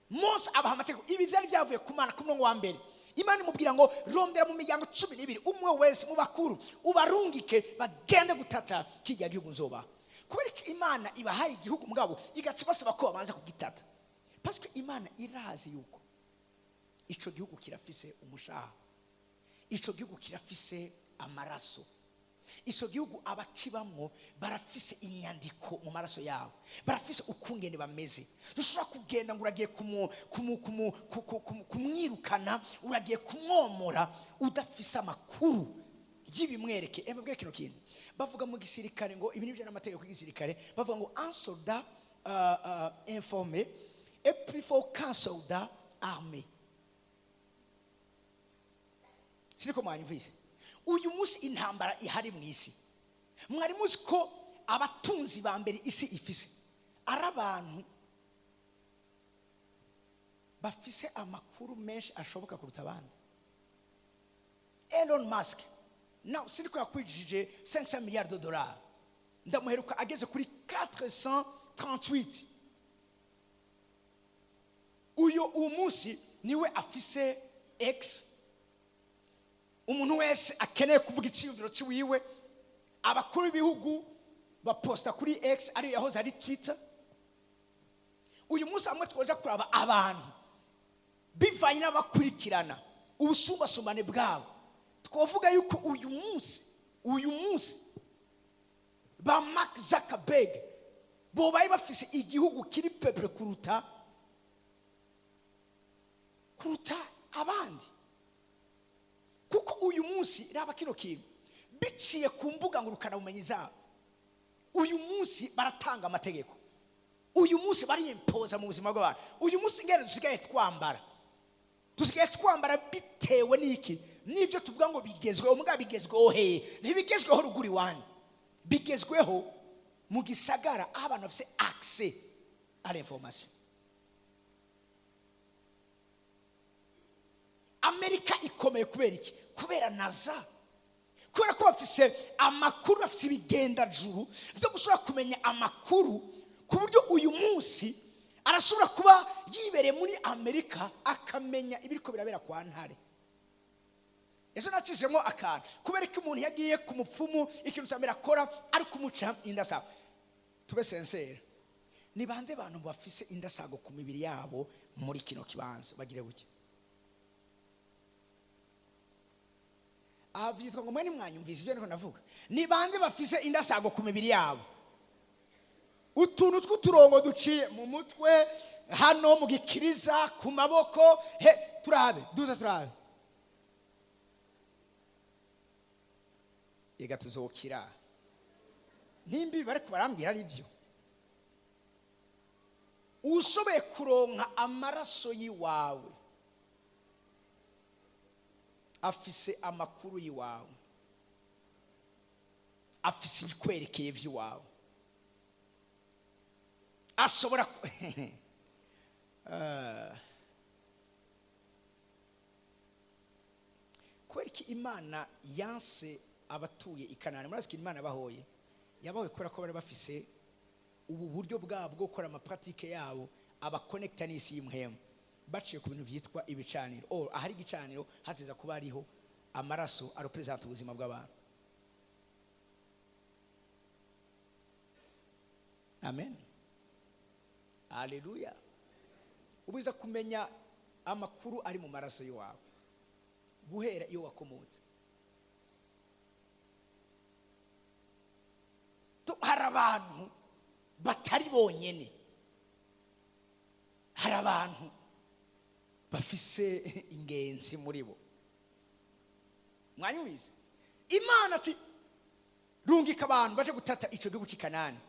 Mose abaha amategeko. Ibi byari byavuye ku Mana. Ku murongo wa mbere, Imana imubwira ngo: "Rondera mu miryango 12 umwe wese mu bakuru, ubarungike bagende gutata kijya gihugu nzoba." Kubera ko Imana ibahaye igihugu, mugabo igaca basaba ko babanza kugitata, parce que Imana irazi yuko ico gihugu kirafise umushaha, ico gihugu kirafise amaraso, ico gihugu abakibamwo barafise inyandiko mu maraso yabo, barafise ukungene bameze. Ntushobora kugenda ngo uragiye kumwirukana, uragiye kumwomora, udafise amakuru y'ibimwereke. Mbabwire kino kintu bavuga mu gisirikare, ngo ibi nibyo n'amategeko y'igisirikare. Bavuga ngo: "Un soldat informé est plus fort qu'un soldat armé." Siniko mwanyumvise? Uyu munsi intambara ihari mu isi, mwari muzi ko abatunzi ba mbere isi ifise ari abantu bafise amakuru menshi ashoboka kuruta abandi? Elon Musk nawe siniko yakwijije 500 milliards de dollars? Ndamuheruka ageze kuri 438. Uyu uwo munsi niwe afise X. Umuntu wese akeneye kuvuga icyiyumviro cy'iwiwe, abakuru b'ibihugu baposta kuri X, ariyo yahoze ari Twitter. Uyu munsi hamwe twoja kuraba abantu bivanye n'abakurikirana, ubusumbasumbane bwabo, twavuga yuko uyu munsi ba Mark Zuckerberg bobaye bafise igihugu kiri peuplé kuruta abandi. Kuko uyu munsi, raba kino kintu, biciye ku mbuga ngurukanabumenyi zabo, uyu munsi baratanga amategeko, uyu munsi bariyimpoza mu buzima bw'abantu. Uyu munsi ngene dusigaye twambara bitewe n'iki? N'ibyo tuvuga ngo bigezweho. Mbwa bigezweho hehe? Ntibigezweho ruguru iwanyu, bigezweho mu gisagara aho abantu bafite accès à l'information. Amerika ikomeye kubera iki? Kubera NASA, kubera ko bafise amakuru, bafise ibigendajuru byo gushobora kumenya amakuru, ku buryo uyu munsi arashobora kuba yibereye muri Amerika akamenya ibiriko birabera kwa Ntare. Ejo nacishemo akantu: kubera ko umuntu yagiye ku mupfumu, ikintu cya mbere akora ari kumuca indasago. Tube sincères, ni bande bantu bafise indasago ku mibiri yabo muri kino kibanza? Bagire gutya. Aha vyitwa ngo mwe mwanyumvise ibyo niko navuga. Ni bande bafise indasago ku mibiri yabo, utuntu tw'uturongo duciye mu mutwe, hano mu gikiriza, ku maboko? He, turabe, duza turabe. Yega tuzokira nimba ibi bariko barambwira ari byo. Ushoboye kuronka amaraso y'iwawe afise amakuru y'iwawe, afise ibikwerekeye by'iwawe, ashobora kubera iki Imana yanse abatuye i Kanani? Murazi ko Imana yabahoye, yabahoye kubera ko bari bafise ubu buryo bwabo bwo gukora ama pratiques yabo abakonekita n'isi y'imuhemu, baciye ku bintu byitwa ibicaniro. Oh, ahari igicaniro hateza kuba hariho amaraso arepresenta ubuzima bw'abantu. Amen, haleluya. Ubiza kumenya amakuru ari mu maraso y'iwawe guhera iyo wakomotse. Hari abantu batari bonyene, hari abantu bafise ingenzi muri bo. Mwanyumvise? Imana ati: "Rungika abantu baje gutata ico gihugu cy'i Kanani."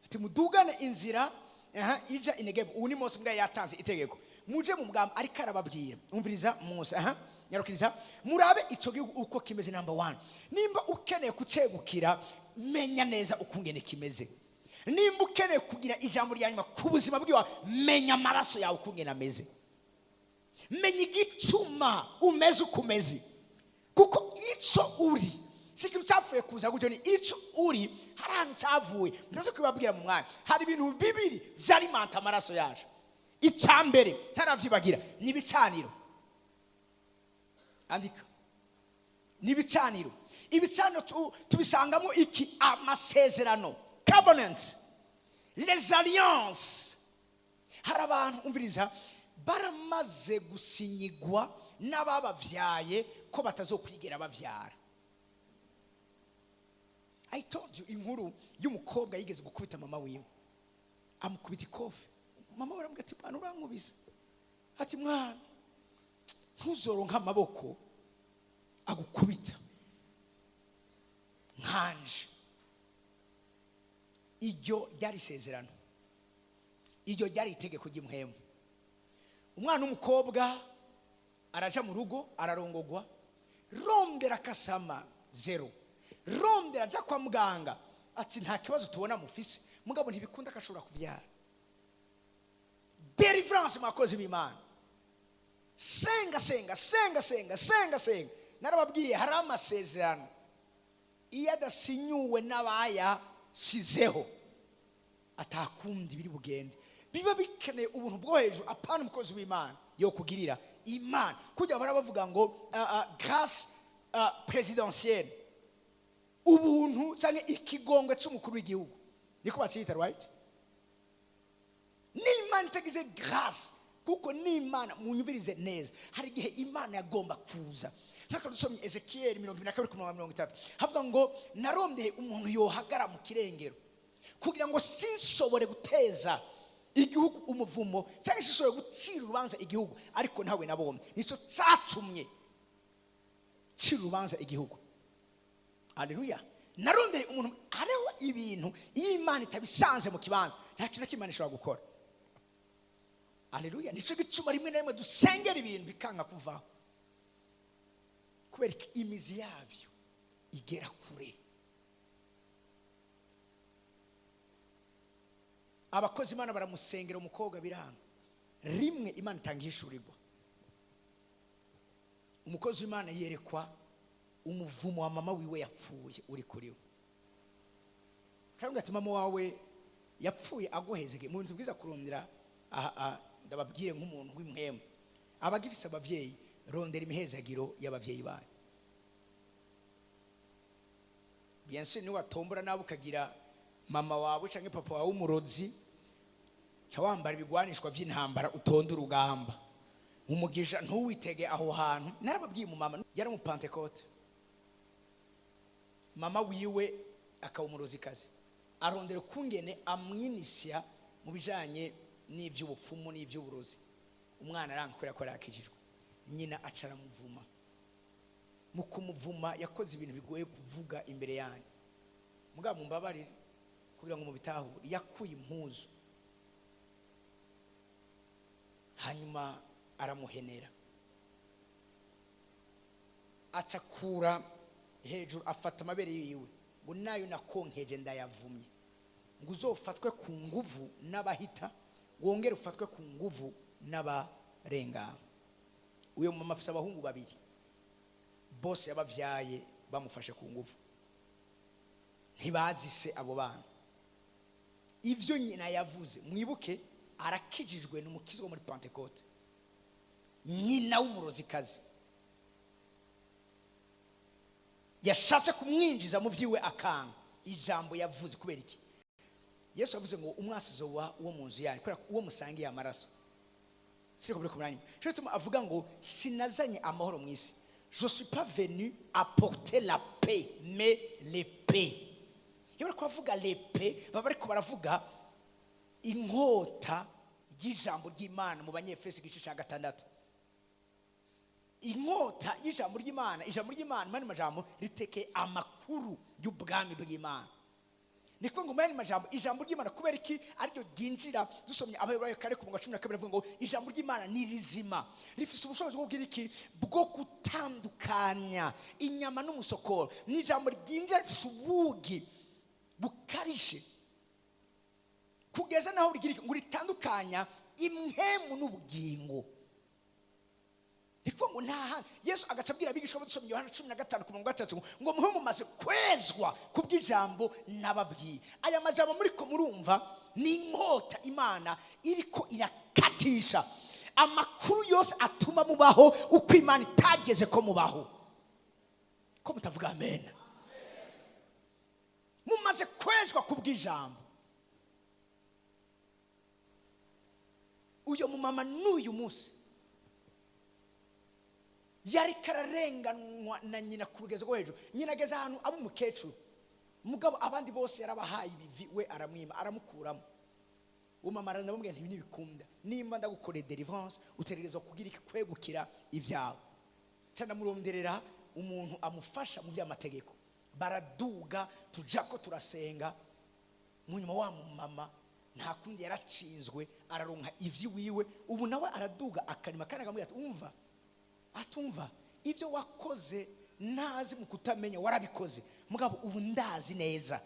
Ati: "Mudugane inzira, aha, ija inegebu." Ubu ni Mose mbwa yatanze itegeko. Muje mu mugambo, ariko arababwira. Umviriza Mose, aha, nyarukiriza murabe ico gihugu uko kimeze. Number one, nimba ukeneye kucegukira, menya neza ukungene kimeze. Nimba ukeneye kugira ijambo rya nyuma ku buzima bwawe, menya amaraso yawe ukungene ameze, menya igituma umeze uko umeze, kuko icyo uri si ikintu cyapfuye kuza gutyo. Ni icyo uri, hari ahantu cyavuye. Ndaza kubibabwira mu mwanya. Hari ibintu bibiri vyarimanta amaraso yacu. Icya mbere ntaravyibagira ni ibicaniro. Andika: ni ibicaniro. Ibicaniro tubisangamo iki? Amasezerano, covenant, les alliances. Hari abantu, umviriza, baramaze gusinyigwa n'abababyaye ko batazokwigera bavyara. I told you inkuru y'umukobwa yigeze gukubita mama wiwe, amukubita ikofe. Mama we aramubwira ati: "Mwana, urankubise." Ati: "Mwana, ntuzoronka amaboko agukubita nkanje." Iryo ryari isezerano, iryo ryari itegeko ry'impwemu. Umwana w'umukobwa araja mu rugo, ararongogwa, rondera akasama zéro, rondera aja kwa muganga, ati: "Nta kibazo tubona mufise." Mugabo ntibikunda akashobora kubyara. Deliverance, mwakozi b'Imana, senga, senga, senga, senga, senga, senga. Narababwiye, hari amasezerano iyo adasinyuwe n'abayashizeho atakundi biri bugende. Biba bikeneye ubuntu bwo hejuru, apana umukozi w'Imana yo kugirira Imana kujya bara bavuga ngo grâce présidentielle, ubuntu cyangwa ikigongwe cy'umukuru w'igihugu, niko bakiyita, right? N'Imana itagize grâce, kuko n'Imana, munyumvirize neza, hari igihe Imana yagomba kuza. Nk'aka dusomye Ezekiyeli 22 ku murongo wa 30, havuga ngo: "Narondeye umuntu yohagara mu kirengero kugira ngo sinshobore guteza igihugu umuvumo cyangwa sinshobore gucira urubanza igihugu, ariko ntawe nabonye. Nicyo cyatumye cira urubanza igihugu." Aleluya! Narondeye umuntu. Hariho ibintu iyo Imana itabisanze mu kibanza, nta kintu na kimwe Imana ishobora gukora. Aleluya! Nicyo gituma rimwe na rimwe dusengera ibintu bikanga kuvaho, kubera ko imizi yabyo igera kure. Abakozi Imana baramusengera umukobwa, biranga. Rimwe Imana itanga ihishurirwa, umukozi w'Imana yerekwa umuvumo wa mama wiwe yapfuye uri kuri we. Cyangwa ati: "Mama wawe yapfuye aguhezege mu bintu bwiza." Kurondera aha, aha, ndababwire nk'umuntu w'impwemu, abagifise abavyeyi, rondera imihezagiro y'abavyeyi banyu. Bien sûr, niwatombora nawe ukagira mama wawe canke papa wawe w'umurozi, ca wambara ibigwanishwa vy'intambara, utonde urugamba. Umugisha ntuwitege aho hantu. Narababwiye, umumama yari mu Pentecote, mama wiwe akaba umurozikazi, arondera ukungene amwinisya mu bijanye n'ivy'ubupfumu n'ivy'uburozi. Umwana aranga kubera ko yarakijijwe. Nyina aca aramuvuma. Mu kumuvuma yakoze ibintu bigoye kuvuga imbere yanyu, mugabo mumbabarire kugira ngo mubitahure. Yakuye impuzu, hanyuma aramuhenera, acakura hejuru, afata amabere yiwe ngo: "Nayo nakonkeje ndayavumye, ngo uzofatwe ku nguvu n'abahita, wongere ufatwe ku nguvu n'abarengana." Uyo mama afise abahungu babiri, bose yabavyaye bamufashe ku nguvu, ntibazi se abo bana. Ivyo nyina yavuze, mwibuke arakijijwe, ni umukizi wo muri Pentecote, nyina w'umurozikazi yashatse kumwinjiza mu vyiwe akanga. Ijambo yavuze, kubera iki? Yesu yavuze ngo umwasizo wa wo mu nzu yanyu, kubera ko uwo musangiye amaraso. Siko buri kumuranya? Cyo gituma avuga ngo: "Sinazanye amahoro mu isi, je suis pas venu apporter la paix mais l'épée." Iyo bariko baravuga l'épée, baba bariko baravuga inkota y'ijambo ry'Imana mu Banyefesi igice cya 6, inkota y'ijambo ry'Imana. Ijambo ry'Imana, mu yandi majambo, ritekeye amakuru y'ubwami bw'Imana. Niko ngo mu yandi majambo, ijambo ry'Imana, kubera iki ariryo ryinjira? Dusomye Abaheburayo 4 ku murongo wa 12, avuga ngo ijambo ry'Imana ni rizima, rifise ubushobozi bwo kugira iki? Bwo gutandukanya inyama n'umusokoro. Ni ijambo ryinjira rifise ubugi bukarishe. Kugeza naho rigira ngo ritandukanya impwemu n'ubugingo. Ni kuvuga ngo nta handi Yesu agaca abwira abigishwa badusomye Yohana 15:3 ngo muhe mumaze kwezwa kubw'ijambo nababwiye. Aya majambo muri ko murumva ni inkota Imana iriko irakatisha amakuru yose atuma mubaho uko Imana itageze ko mubaho. Ko mutavuga amen? Mumaze kwezwa kubw'ijambo. Uyo mumama n'uyu munsi yari kararenganwa na nyina ku rugezo rwo hejuru. Nyina ageze ahantu aba umukecuru, mugabo abandi bose yarabahaye ibivi, we aramwima, aramukuramo. Uwo mama aranamubwira nti ntibikunda, nimba ndagukoreye deliverance utegerezwa kugira iki? Kwegukira ibyawe. Cyanamuronderera umuntu amufasha mu by'amategeko, baraduga tuja ko turasenga. Mu nyuma wa mama nta kundi yaratsinzwe, araronka ivyi wiwe. Ubu nawe araduga akarima, kandi akamubwira ati umva, atumva ibyo wakoze ntazi mu kutamenya warabikoze, mugabo ubu ndazi neza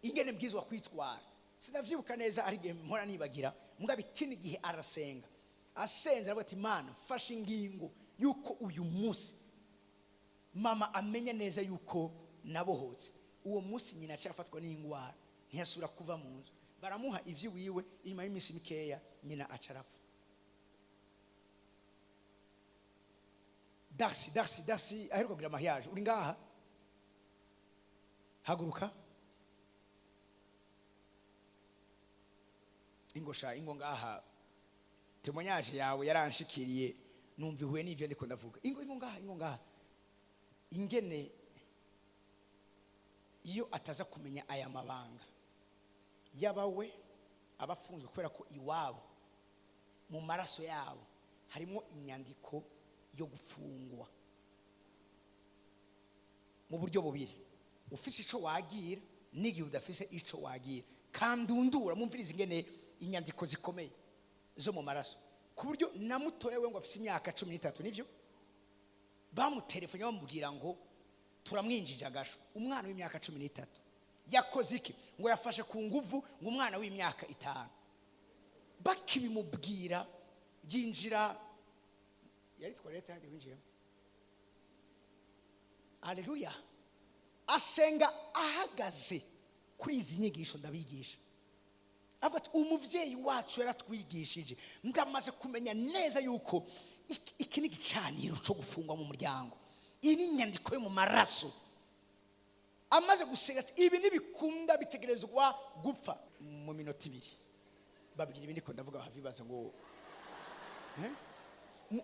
ingene mbwizwa kwitwara. Sinavyibuka neza, ari igihe mpora nibagira, mugabo ikindi gihe arasenga, asenze aravuga ati Mana mfashe ingingo yuko uyu munsi mama amenya neza yuko nabohotse. Uwo munsi nyina aciye afatwa n'ingwara, ntiyasubira kuva mu nzu, baramuha ivyi wiwe. Inyuma y'iminsi mikeya nyina aca arapfa. Darcy, Darcy, Darcy aheruka kugira mariage, uri ngaha, haguruka. Ingosha ingo ngaha, témoignage yawe yaranshikiriye, numva ihuye n'ivyo ndiko ndavuga. Ingo, ingo ngaha, ingo ngaha. Ingene iyo ataza kumenya aya mabanga yabawe abafunzwe kubera ko iwabo mu maraso yabo harimo inyandiko yo gufungwa mu buryo bubiri, ufise ico wagira n'igihe udafise ico wagira. Kandundura mumvirize ingene inyandiko zikomeye zo mu maraso, ku buryo na mutoya we ngo afise imyaka 13 nivyo bamutelefone bamubwira ngo turamwinjije agasho. Umwana w'imyaka 13 yakoze iki? Ngo yafashe ku nguvu ngo umwana w'imyaka 5. Bakibimubwira yinjira, yari toilette hadi winjiyemo. Haleluya. Asenga ahagaze kuri izi nyigisho ndabigisha, avuga ati umuvyeyi wacu yaratwigishije, ndamaze kumenya neza yuko iki ni igicaniro cyo gufungwa mu muryango, iyi ni inyandiko yo mu maraso. Amaze gusenga ati ibi ntibikunda, bitegerezwa gupfa. Mu minota 2 babwira ibindi ko ndavuga, bavibaza ngo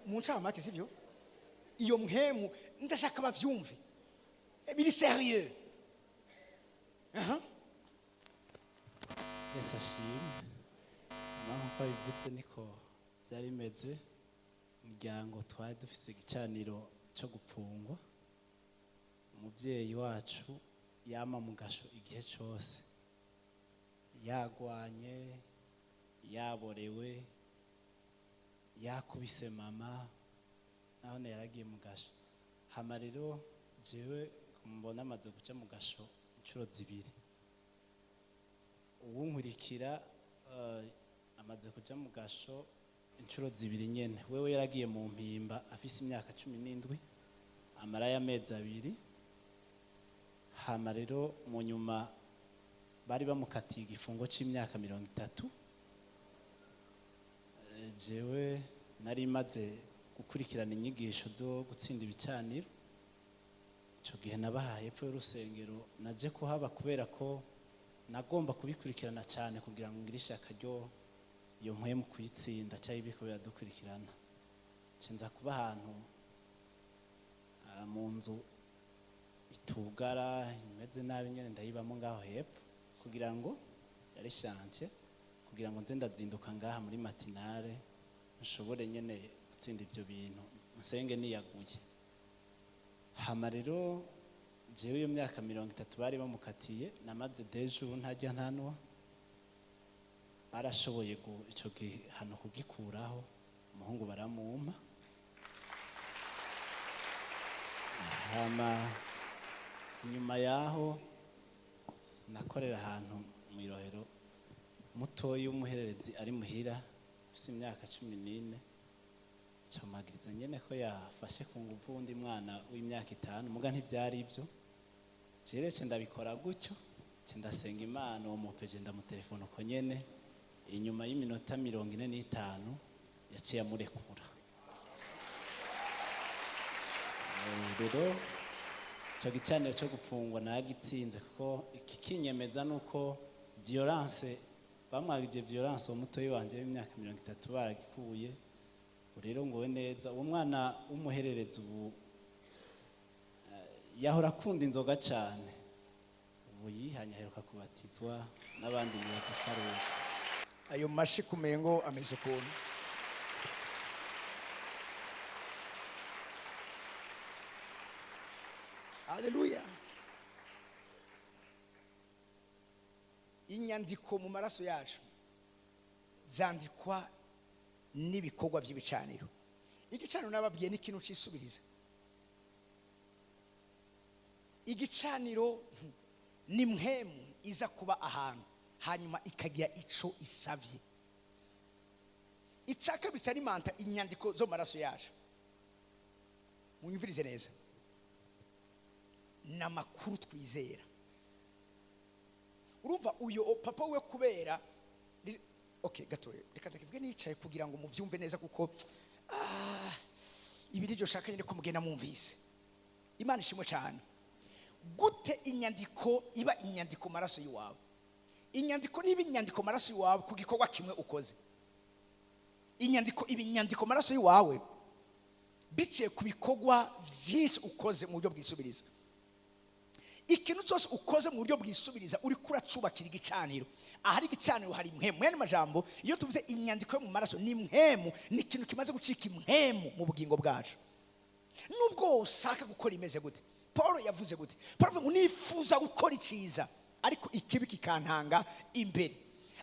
mu ncamake sivyo? Iyo mpemu ndashaka bavyumve, biri sérieux. Aha. Yesu ashimwe. Mama uko abivutse niko byari bimeze. Umuryango twari dufise igicaniro cyo gupfungwa. Umuvyeyi wacu yama mu gasho igihe cose, yagwanye, yaborewe, yakubise mama, nahone yaragiye mu gasho. Hama rero jewe mbona amaze guca mu gasho inshuro 2. Uwunkurikira amaze kuja mu gasho inshuro 2 nyene. Wewe yaragiye mu mpimba afise imyaka 17, amara y'amezi 2. Hama rero mu nyuma bari bamukatiye igifungo c'imyaka 30. Jewe nari maze gukurikirana inyigisho zo gutsinda ibicaniro. Ico gihe nabahaye hepfo y'urusengero, naje kuhaba kubera ko nagomba kubikurikirana cyane kugira ngo ngire ishyaka ryo iyo nkwiye mu kuyitsinda cyangwa ibiko biradukurikirana. Nza kuba ahantu mu nzu itugara imeze nabi nyene, ndayibamo ngaho hepfo kugira ngo yari chantier, kugira ngo nze ndazinduka ngaha muri matinale nshobore nyene gutsinda ivyo bintu, nsenge niyaguye. Hama rero jewe iyo myaka 30 bari bamukatiye, namaze deje ubu ntajya ntanwa. Barashoboye ico gihano kugikuraho, umuhungu baramumpa. Hama nyuma yaho nakorera ahantu Mu Irohero, mutoyi w'umuhererezi ari muhira, afise imyaka 14, camagiriza nyene ko yafashe ku nguvu uwundi mwana w'imyaka 5. Muga ntivyari ivyo. Jewe ndabikora gutyo, nce ndasenga Imana. Uwo mupeje ndamutelefona uko nyene, inyuma y'iminota 45 yaciye amurekura. Rero ico gicaniro cyo gupfungwa nagitsinze, kuko ikikinyemeza nuko violence bamwagije, violence uwo mutoyi wanje w'imyaka 30 baragikuye. Ubu rero ngowe neza. Uwo mwana w'umuhererezi ubu yahora akunda inzoga cyane, ubu yihanye, aheruka kubatizwa n'abandi, nibaza ko ari uko. Ayo mashi kumengo ameze ukuntu. Haleluya! Inyandiko mu maraso yacu zandikwa n'ibikorwa by'ibicaniro. Igicaniro nababwiye ni ikintu cisubiriza. Igicaniro ni mpemu iza kuba ahantu, hanyuma ikagira ico isavye. Icya kabiri cyarimanta inyandiko zo mu maraso yacu, munyumvirize neza, ni amakuru twizera. Urumva uyo papa we kubera, okay, gatoya, reka ndakivuge nicaye kugira ngo muvyumve neza, kuko ibi nivyo shaka nyine ko mugenda mwumvise. Imana ishimwe cyane. Gute inyandiko iba inyandiko maraso y'iwawe? Inyandiko niba inyandiko maraso y'iwawe ku gikorwa kimwe ukoze, inyandiko iba inyandiko maraso y'iwawe biciye ku bikorwa byinshi ukoze mu buryo bwisubiriza. Ikintu cyose ukoze mu buryo bwisubiriza, uri kuracubakira igicaniro. Ahari igicaniro hari impwemu. Mwene majambo, iyo tuvuze inyandiko yo mu maraso, ni impwemu, ni ikintu kimaze gucika impwemu mu bugingo bwacu, nubwo ushaka gukora imeze gute. Paul yavuze gute? Paul avuga ngo nifuza gukora icyiza, ariko ikibi kikantanga imbere.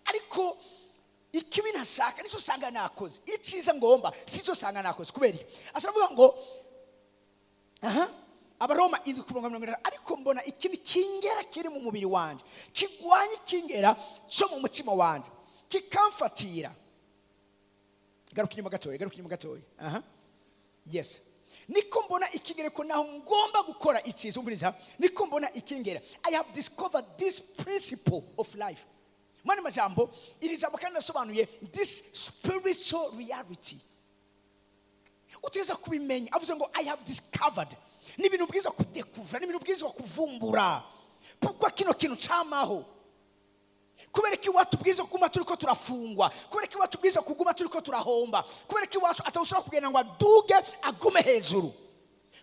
Ariko ikibi ntashaka nicyo usanga nakoze, icyiza ngomba sicyo usanga nakoze. Kubera iki? Asa avuga ngo aha, Abaroma 7:30, ariko mbona ikibi kingera kiri mu mubiri wanje, kigwanya ikingera cyo mu mutima wanje, kikamfatira. Garuka inyuma gatoya, garuka inyuma gatoya. Aha, yes. Niko mbona ikingera ko naho ngomba gukora icyiza. Umviriza, niko mbona ikingera. I have discovered this principle of life. Mwana majambo, iri jambo kandi nasobanuye this spiritual reality, uteza kubimenya. Avuze ngo I have discovered, ni ibintu bwiza kudekuvura, ni ibintu bwiza kuvumbura. Kuko kino kintu camaho, kubera ko iwacu bwiza kuguma turiko turafungwa, kubera ko iwacu bwiza kuguma turiko turahomba, kubera ko iwacu atawushobora kugenda ngo aduge agume hejuru,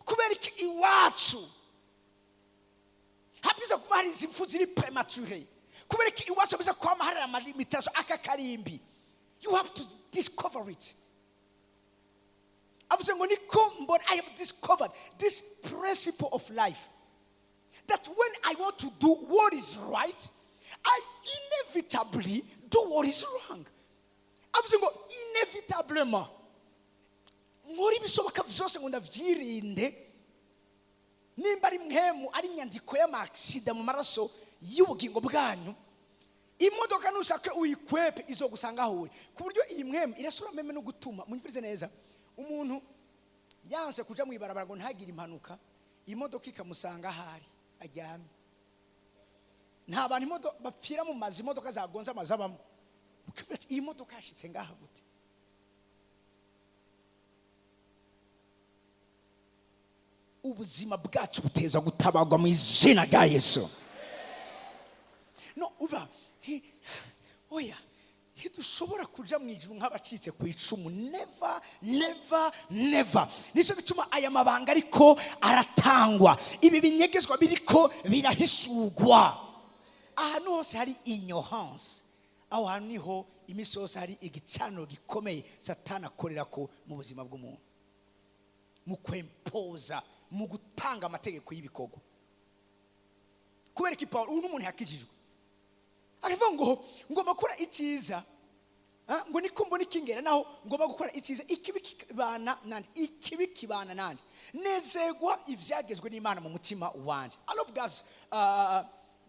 kubera ko iwacu habwiza kuba hari izi mfu ziri prématurées, kubera ko iwacu habwiza kwama hari ama limitations aka karimbi. You have to discover it. Avuze ngo niko mbona, I have discovered this principle of life, that when I want to do what is right, I inevitably do what is wrong. Avuze ngo inevitablement nkora ibishoboka byose ngo ndabyirinde. Nimba ari mpemu, ari inyandiko y'amakisida mu maraso y'ubugingo bwanyu, imodoka nushake uyikwepe izogusanga aho uri. Ku buryo iyi mpemu irashobora même no gutuma, munyumvirize neza, umuntu yanse kuja mu ibarabara ngo ntagire impanuka, imodoka ikamusanga ahari aryamye. Nta bantu bapfira mu mazu, imodoka zagonze amazu abamo. Ukibwira ati iyi modoka yashitse ngaha gute? Ubuzima bwacu buteza gutabagwa mu izina rya Yesu. No uva oya, ntidushobora kuja mu ijuru nk'abacitse ku icumu. Never, never, never. Nicyo gituma aya mabanga ariko aratangwa, ibi binyegezwa biriko birahishurwa. Ahantu hose hari ignorance, aho hantu niho iminsi yose hari igicaniro gikomeye Satani akorera ko mu buzima bw'umuntu, mu kwempoza, mu gutanga amategeko y'ibikorwa. Kubera ko Paul uyu ni umuntu yakijijwe, akavuga ngo ngomba gukora icyiza, ngo niko mbona ikingera naho ngomba gukora icyiza, ikibi kibana nande, ikibi kibana nande. Nezegwa ivyagezwe n'Imana mu mutima wanje. I love God's,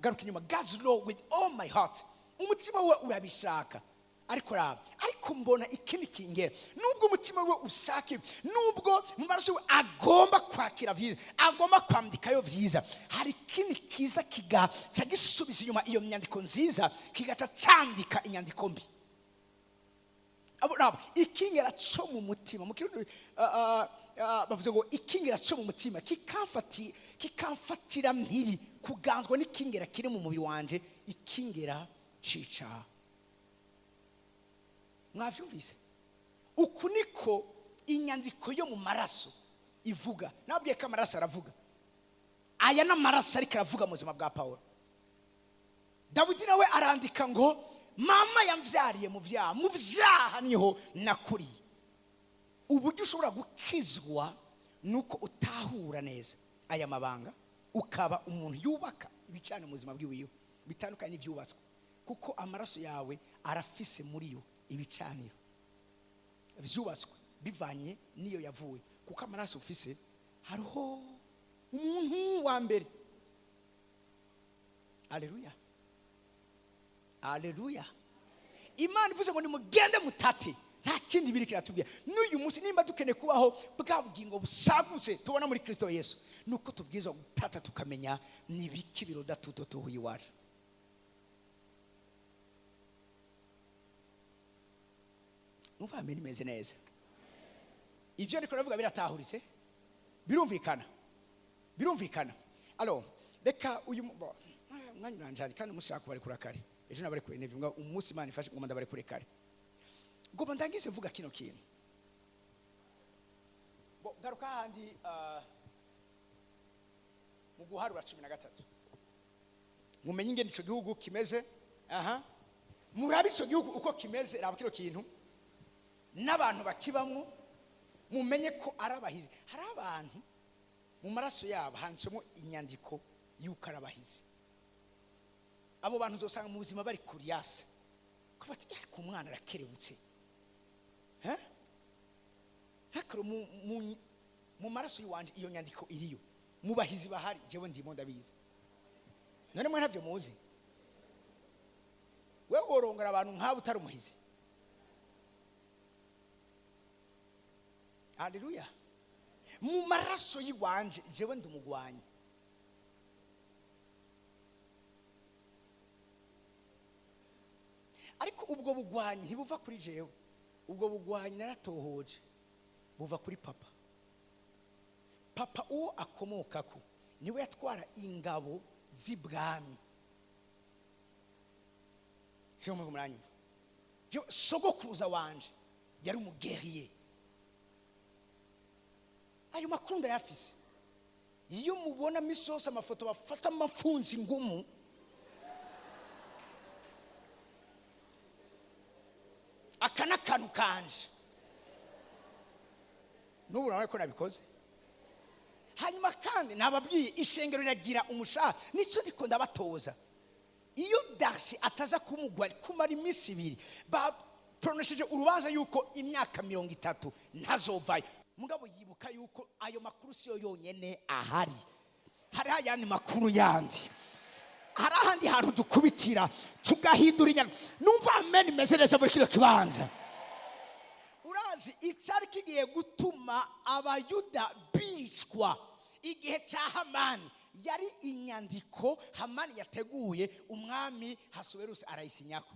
garuka inyuma, God's law with all my heart. Umutima we urabishaka, ariko raba, ariko mbona ikindi kingera. Nubwo umutima we ushaka, nubwo mu maraso we agomba kwakira vyiza, agomba kwandikayo vyiza, hari ikindi kiza kigaca gisubiza inyuma iyo nyandiko nziza, kigaca candika inyandiko mbi. Abo raba, ikingera co mu mutima, mu Kirundi bavuze ngo ikingera co mu mutima kikamfatira mpiri, kuganzwa n'ikingera kiri mu mubiri wanje, ikingera cica. Mwavyumvise? Uku niko inyandiko yo mu maraso ivuga. Nabwiye ko amaraso aravuga. Aya n'amaraso ariko aravuga mu buzima bwa Pawulo. Dawidi nawe arandika ngo mama yamvyariye mu vyaha, mu vyaha niho nakuriye. Uburyo ushobora gukizwa nuko utahura neza aya mabanga, ukaba umuntu yubaka ibicana mu buzima bwiwiwe bitandukanye n'ivyubatswe, kuko amaraso yawe arafise muri yo ibicaniro vyubatswe bivanye niyo yavuye. Kuko amaraso ufise hariho umuntu wa mbere. Haleluya, haleluya. Imana ivuze ngo nimugende mutate, nta kindi biri kiratubwira. N'uyu munsi nimba dukeneye kubaho bwa bugingo busagutse tubona muri Kristo Yesu, nuko tubwirizwa gutata tukamenya nibiki biroda tuto tuhuye iwacu. Numva ameni imeze neza. Ivyo ndiko ndavuga biratahuritse, birumvikana, birumvikana. Alo, reka uyu mwanya uranjari kandi umunsi wako bari kure kare. Ejo nabari kure nevi, mbwa umunsi Imana ifashe ngoma ndabari kure kare. Ngoma ndangize mvuga kino kintu. Bo garuka handi mu guharura 13. Mumenye ingene ico gihugu kimeze. Aha. Murabe ico gihugu uko kimeze, raba kino kintu. N'abantu bakibamwo mumenye ko arabahizi. Hari abantu mu maraso yabo handitsemo inyandiko y'uko arabahizi. Abo bantu uzosanga mu buzima bari kuriyasa. Kuva ati ariko umwana arakerebutse. Hein? Hakuru mu maraso yiwanje iyo nyandiko iriyo. Mu bahizi bahari jewe ndimo ndabizi. None mwe ntavyo muzi. Wewe worongora abantu nk'abo utari umuhizi. Haleluya. Mu maraso yiwanje jewe ndumugwanyi. Ariko ubwo bugwanyi ntibuva kuri jewe. Ubwo bugwanyi naratohoje buva kuri papa. Papa uwo akomokako niwe yatwara ingabo z'ibwami. Siyo mwe muranyumva. Jewe sogokuruza wanje yari umuguerrier. Ayo makuru ndayafise. Iyo mubona misi yose amafoto bafata amafunzi ngumu, aka n'akantu kanje. N'ubu urabona ko nabikoze. Hanyuma kandi nababwiye ishengero riragira umushaha, nicyo ndiko ndabatoza. Iyo Darcy ataza kumugwa kumara iminsi ibiri, bapronosheje urubanza yuko imyaka 30 ntazovayo. Mugabo yibuka yuko ayo makuru siyo yonyene ahari. Hari ayandi makuru yandi. Hari ahandi hantu dukubitira tugahindura inyana. Numva amen imeze neza muri kino kibanza. Urazi icyari kigiye gutuma abayuda bicwa igihe cya Hamani, yari inyandiko Hamani yateguye, umwami Ahasuwerusi arayisinyako.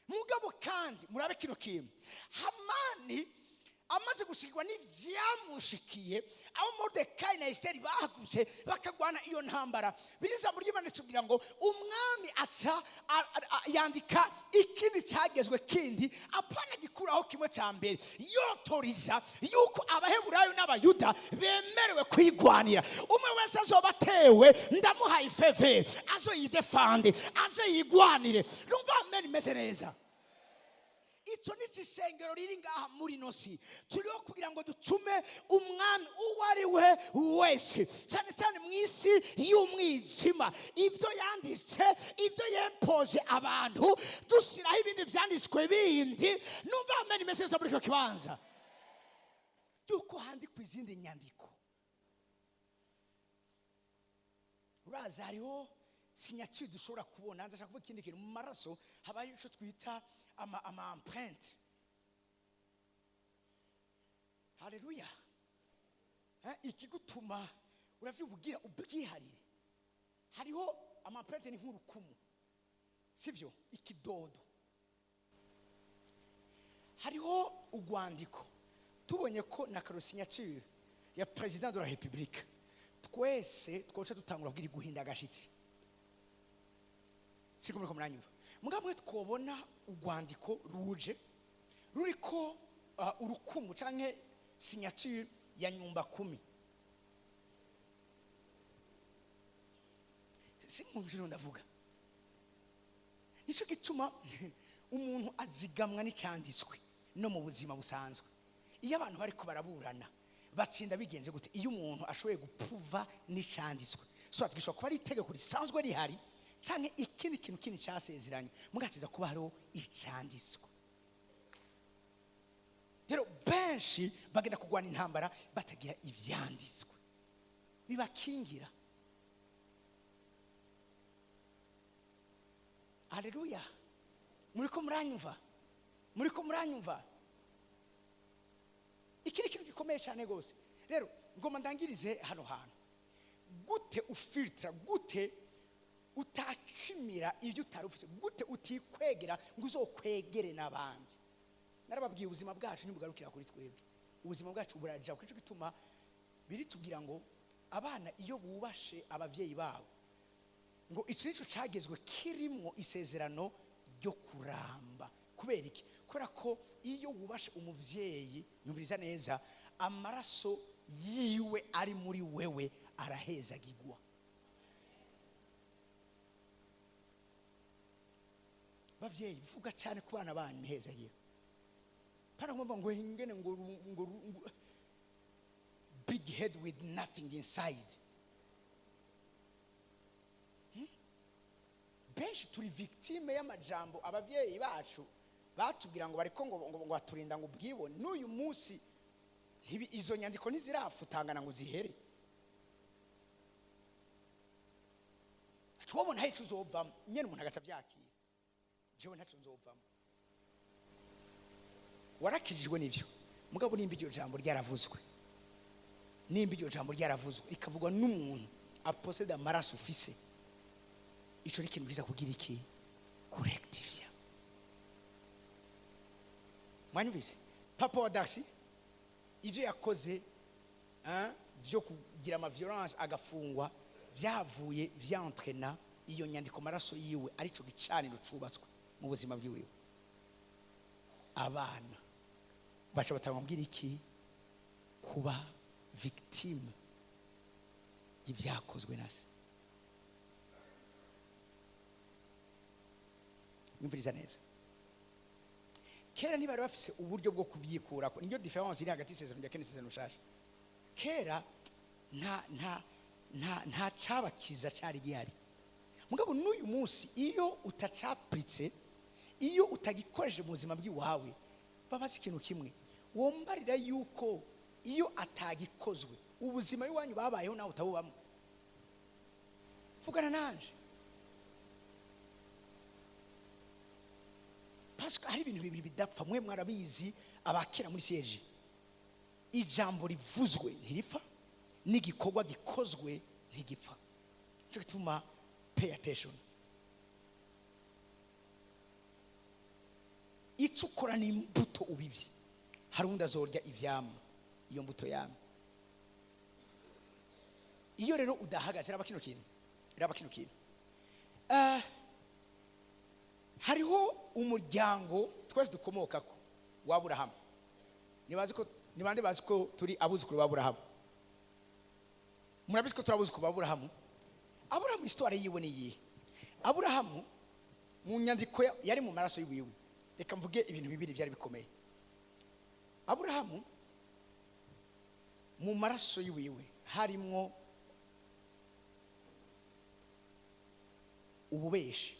Mugabo kandi murabe kino kintu, Hamani amaze gushikirwa n'ivyamushikiye, aho Moridekayi na Esiteri bahagurutse bakagwana iyo ntambara. Biriza muri Imana itubwira ngo umwami aca yandika ikindi cyagezwe kindi, apana gikuraho kimwe cya mbere, yotoriza yuko Abaheburayo n'Abayuda bemerewe kwigwanira. Umwe wese azoba atewe ndamuhaye ifeve, azoyidefande, azoyigwanire. Numva amen imeze neza. Ico ni ishengero riri ngaha muri nosi. Turiho kugira ngo dutume umwami uwo ari we wese, cyane cyane mu isi y'umwijima, ibyo yanditse, ibyo yempoje abantu, dushyiraho ibindi vyanditswe bindi. Numva amen imeze neza muri ico kibanza, yuko handikwa izindi nyandiko. Urazi hariho Signature dushobora kubona. Ndashaka kuvuga ikindi kintu: mu maraso habaho icyo twita ama empreinte. Haleluya! Ikigutuma uravyubugira ubwiharire, hariho ama empreinte, ni nk'urukumu, sivyo? Ikidodo. Hariho urwandiko. Tubonye ko na karo signature ya président de la République, twese twoca dutangura kugira guhinda agashitsi. Siko muriko muranyumva? Mugabo mwe twobona urwandiko ruje ruriko urukumu canke signature ya nyumba kumi, sinkumvira. Ndavuga nicyo gituma umuntu azigamwa n'icyanditswe. No mu buzima busanzwe, iyo abantu bariko baraburana, batsinda bigenze gute? Iyo umuntu ashoboye guprouva n'icyanditswe, so gishobora kuba ari itegeko risanzwe rihari cyangwa ikindi kintu kindi cyasezeranye, mugateza kuba hariho icyanditswe. Rero benshi bagenda kurwana intambara batagira ibyanditswe bibakingira. Haleluya! Muriko muranyumva? Muriko muranyumva? Iki ni ikintu gikomeye cyane rwose. Rero ngoma ndangirize hano hantu: gute ufiltra? Gute utakimira ibyo utari ufite? Gute utikwegera ngo uzokwegere n'abandi? Narababwiye, ubuzima bwacu ntibugarukira kuri twebwe, ubuzima bwacu buraja. Kuko gituma biritubwira ngo abana iyo bubashe abavyeyi babo, ngo icyo nicyo cyagezwe kirimwo isezerano ryo kuramba. Kubera iki? Kubera ko iyo wubashe umuvyeyi, nyumviriza neza, amaraso yiwe ari muri wewe arahezagigwa. Bavyeyi, vuga cyane ku bana banyu ihezagira. Pana kumva ngo ingene ngo big head with nothing inside. Benshi turi victime y'amajambo abavyeyi bacu batubwira ngo bariko ngo baturinda ngo ubwibone. N'uyu munsi izo nyandiko ntizirafutangana ngo zihere. Tubona hari uzovamo nyene, umuntu agaca vyakira: jewe ntaco nzovamo. Warakijijwe n'ivyo, mugabo nimba iryo jambo ryaravuzwe, nimba iryo jambo ryaravuzwe rikavugwa n'umuntu aposeda amaraso ufise, ico ni ikintu bwiza kugira iki kurectifia. Mwanyumvise papa wa Darcy, ivyo yakoze, hein, vyo kugira ama violence agafungwa, vyavuye vyentrena iyo nyandiko, maraso yiwe arico gicaniro cubatswe mu buzima bwiwe. Abana baca batamubwira iki? Kuba victime y'ivyakozwe na se. Nyumviriza neza: kera ntibari bafise uburyo bwo kubyikurako. Niyo différence iri hagati y'isezerano rya kera n'isezerano rishasha. Kera nta cabakiza cari gihari. Mugabo n'uyu munsi, iyo utacapuritse, iyo utagikoresheje mu buzima bw'iwawe, babaza ikintu kimwe wombarira yuko iyo atagikozwe, ubuzima bw'iwanyu babayeho nawe utabubamo. Vugana nanje, parce que hari ibintu bibiri bidapfa. Mwe mwarabizi, abakera muri siège: ijambo rivuzwe ntiripfa, n'igikorwa gikozwe ntigipfa. Cyo gituma pay attention. Icyo ukora ni imbuto ubivye, hari undi azorya ivyamwa iyo mbuto yamwe. Iyo rero udahagaze, raba kino kintu, raba kino kintu. Hariho umuryango twese dukomokako wa Aburahamu. Nibazi ko ni bande bazi ko turi abuzukuru ba Aburahamu? Murabizi ko turi abuzukuru ba Aburahamu? Aburahamu, histoire yiwe ni iyihe? Aburahamu mu nyandiko yari mu maraso yiwiwe. Reka mvuge ibintu bibiri byari bikomeye. Aburahamu mu maraso yiwiwe harimwo ububeshi.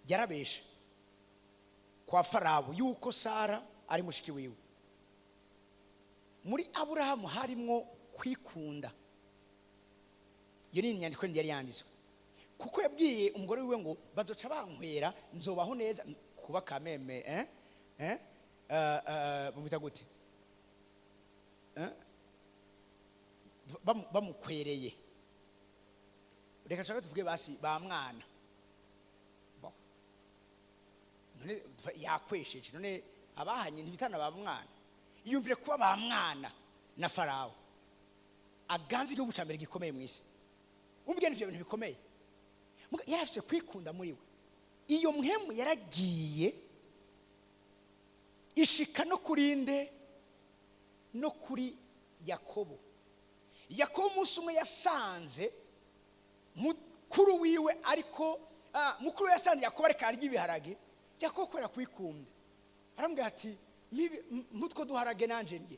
Yarabeshe kwa Farawo yuko Sara ari mushiki wiwe. Muri Aburahamu harimwo kwikunda. Iyo ni inyandiko yari yanditswe, kuko yabwiye umugore wiwe ngo bazoca bankwera, nzobaho neza kuba kameme bamwita gute? Eh? Bamukwereye, reka nshaka tuvuge basi ba mwana. Bon. None yakwesheje, none abahanye ntibitana ba mwana. Iyumvire kuba ba mwana na Farawo aganze igihugu cya mbere gikomeye mu isi. Umbwira ivyo bintu bikomeye. Yari afise kwikunda muri we. Iyo mpwemu yaragiye ishika no kurinde no kuri Yakobo. Yakobo umunsi umwe yasanze mukuru wiwe, ariko mukuru we yasanze Yakobo ariko arya ibiharage. Yakobo kubera kwikunda aramubwira ati: "Mutwo duharage nanje ndye."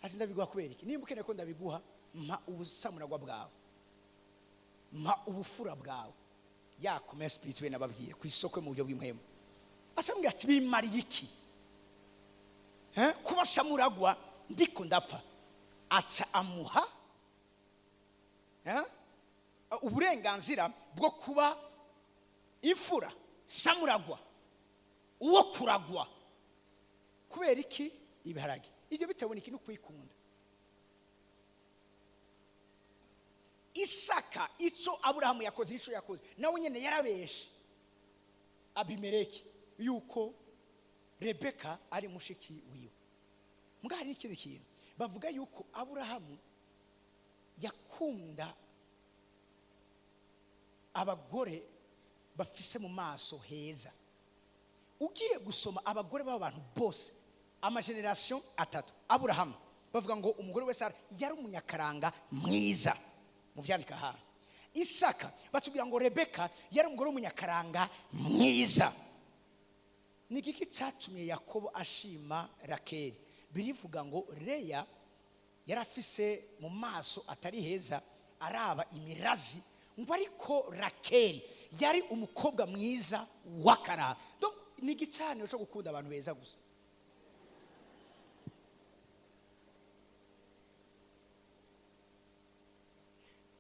Ati: "Ndabiguha kubera iki? Nimba ukeneye ko ndabiguha, mpa ubusamuragwa bwawe, mpa ubufura bwawe." Yakomeye spirituel, nababwira ku isoko mu buryo bw'impwemu. Asamubwira ati: "Bimariye iki kuba samuragwa ndiko ndapfa?" Aca amuha uburenganzira bwo kuba imfura, samuragwa, uwo kuragwa. Kubera iki? Ibiharage. Ibyo bitewe n'iki? No kwikunda. Isaka, icyo Aburahamu yakoze, icyo yakoze nawe nyine, yarabeshe Abimeleki yuko Rebeka ari mushiki wiwe. Mbwa hari n'ikindi kintu bavuga, yuko Aburahamu yakunda abagore bafise mu maso heza. Ugiye gusoma abagore b'abantu bose, ama générations atatu, Aburahamu bavuga ngo umugore we Sara yari umunyakaranga mwiza, mu vyandika hano. Isaka batubwira ngo Rebeka yari umugore w'umunyakaranga mwiza. Ni igiki cyatumye Yakobo ashima Rakeli? Birivuga ngo Leya yari afise mu maso atari heza, araba imirazi ngo, ariko Rakeli yari umukobwa mwiza w'akarara. Donc, ni igicaniro cyo gukunda abantu beza gusa.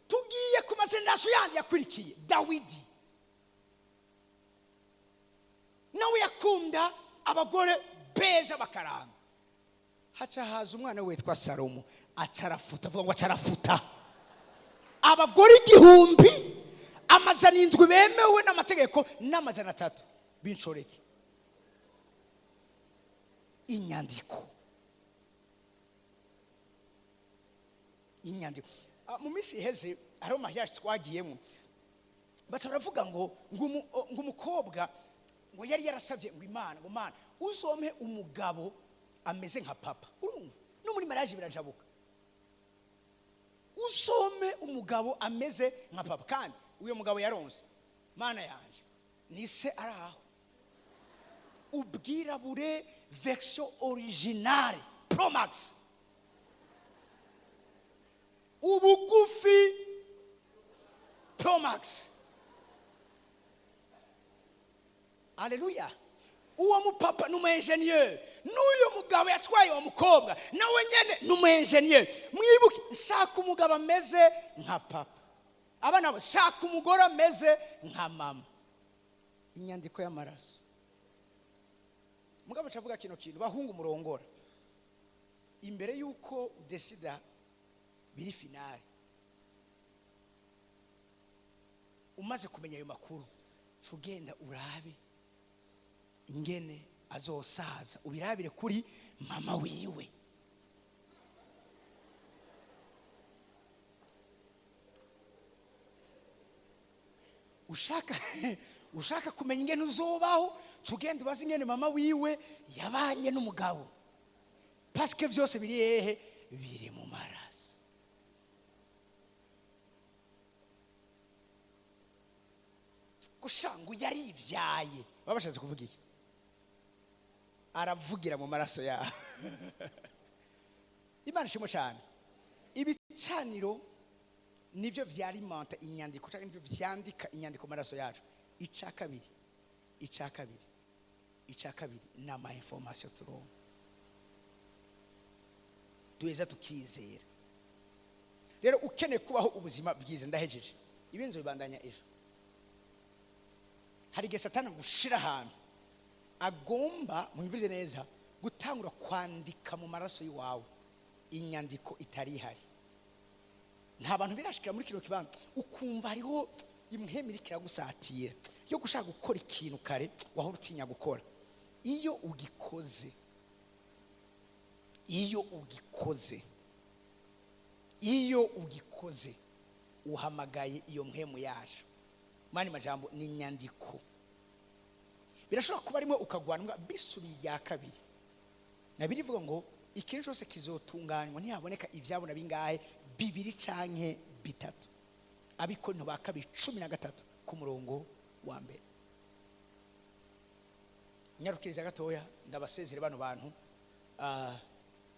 Tugiye ku ma générations yandi yakurikiye, Dawidi nawe yakunda abagore beza bakaranga. Haca haza umwana witwa Salomo, aca arafuta, avuga ngo aca arafuta abagore 1700 bemewe n'amategeko n'300 b'inshoreke. Inyandiko mu minsi iheze hariho mariage twagiyemo, baca baravuga ngo umukobwa ngo yari yarasabye ngo Imana, ngo: "Mana, uzompe umugabo ameze nka papa." Urumva no muri mariage birajabuka. "Uzompe umugabo ameze nka papa." Kandi uyo mugabo yaronse, Mana yanje, ni se ari aho, ubwirabure version originale pro max, ubugufi pro max. Aleluya! Uwo mupapa ni umu ingénieur, n'uyu mugabo yatwaye uwo mukobwa nawe nyene ni umu ingénieur. Mwibuke: shaka umugabo ameze nka papa. Abana bo, shaka umugore ameze nka mama. Inyandiko y'amaraso. Mugabo avuga kino kintu: bahungu murongora, imbere y'uko udesida biri finale, umaze kumenya ayo makuru, ca ugenda urabe ingene azosaza, ubirabire kuri mama wiwe. Ushaka kumenya ingene uzobaho, ca ugenda ubaze ingene mama wiwe yabanye n'umugabo, parce que vyose biri hehe? Biri mu maraso. Gusha ngo yarivyaye, baba bashatse kuvuga iki? Aravugira mu maraso yawe. Imana ishimwe cyane. Ibicaniro nivyo vyarimanta inyandiko, cyangwa nivyo vyandika inyandiko mu maraso yacu. Ica kabiri ni ama information turonka, duheza tukizera. Rero ukeneye kubaho ubuzima bwiza, ndahejeje, ibinzu bibandanya ejo. Hari igihe Satani agushira ahantu agomba, mwumvirize neza, gutangura kwandika mu maraso y'iwawe inyandiko itari ihari. Nta bantu birashikira muri kino kibanza, ukumva hariho impwemu iriko iragusatira yo gushaka gukora ikintu kare wahora utinya gukora. Iyo ugikoze, iyo ugikoze, iyo ugikoze, uhamagaye iyo mpwemu yacu. Mani majambo, ni inyandiko. Birashobora kuba rimwe ukagwanwa, bisubiye irya kabiri. Na birivuga ngo ikintu cyose kizotunganywa ntihaboneka ivyabona bingahe? Bibiri canke bitatu. Abikorinto ba kabiri 13 ku murongo wa 1. Nyarukiriza gatoya, ndabasezere bano bantu,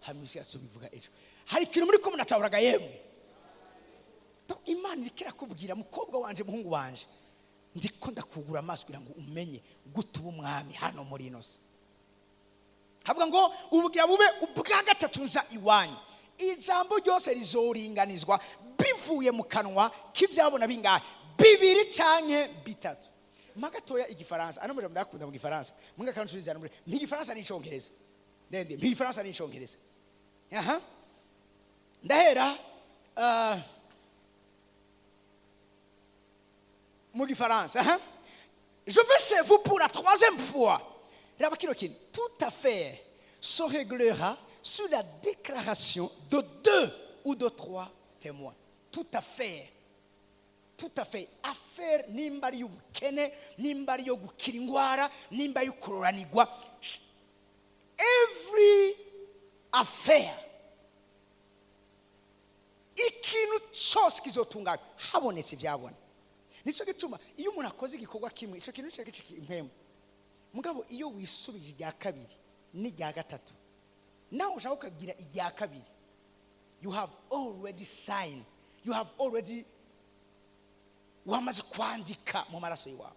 hamwe isi yacu bivuga ejo. Hari ikintu muri ko munatahuraga yemwe? Imana iriko irakubwira: mukobwa wanje, muhungu wanje, ndiko ndakugura amaso kugira ngo umenye gutuba umwami hano muri ino si. Havuga ngo ubugira bube ubwa gatatu nza iwanyu, ijambo ryose rizoringanizwa bivuye mu kanwa k'ivyabona bingahe? Bibiri canke bitatu. Magatoya igifaransa, ano mujambo ndakunda mu gifaransa, mwinga kantu nzana muri mu gifaransa n'icongereza, ndende mu gifaransa n'icongereza. Aha ndahera mu gifaransa. Aha, je vais chez vous pour la troisième fois. Raba kino kintu: toute affaire se réglera sur la déclaration de 2 ou de 3 témoins. Toute affaire, tout à fait affaire, nimba ari y'ubukene, nimba ari yo gukira ingwara, nimba ari kuroranirwa, every affaire, ikintu cyose kizotunganywa habonetse ivyabona. Nicyo gituma iyo umuntu akoze igikorwa kimwe, ico kintu kica gicika impwemu. Mugabo iyo wisubije irya kabiri n'irya gatatu, nawe ushaka ukagira irya kabiri, you have already signed, you have already, wamaze kwandika mu maraso yawe.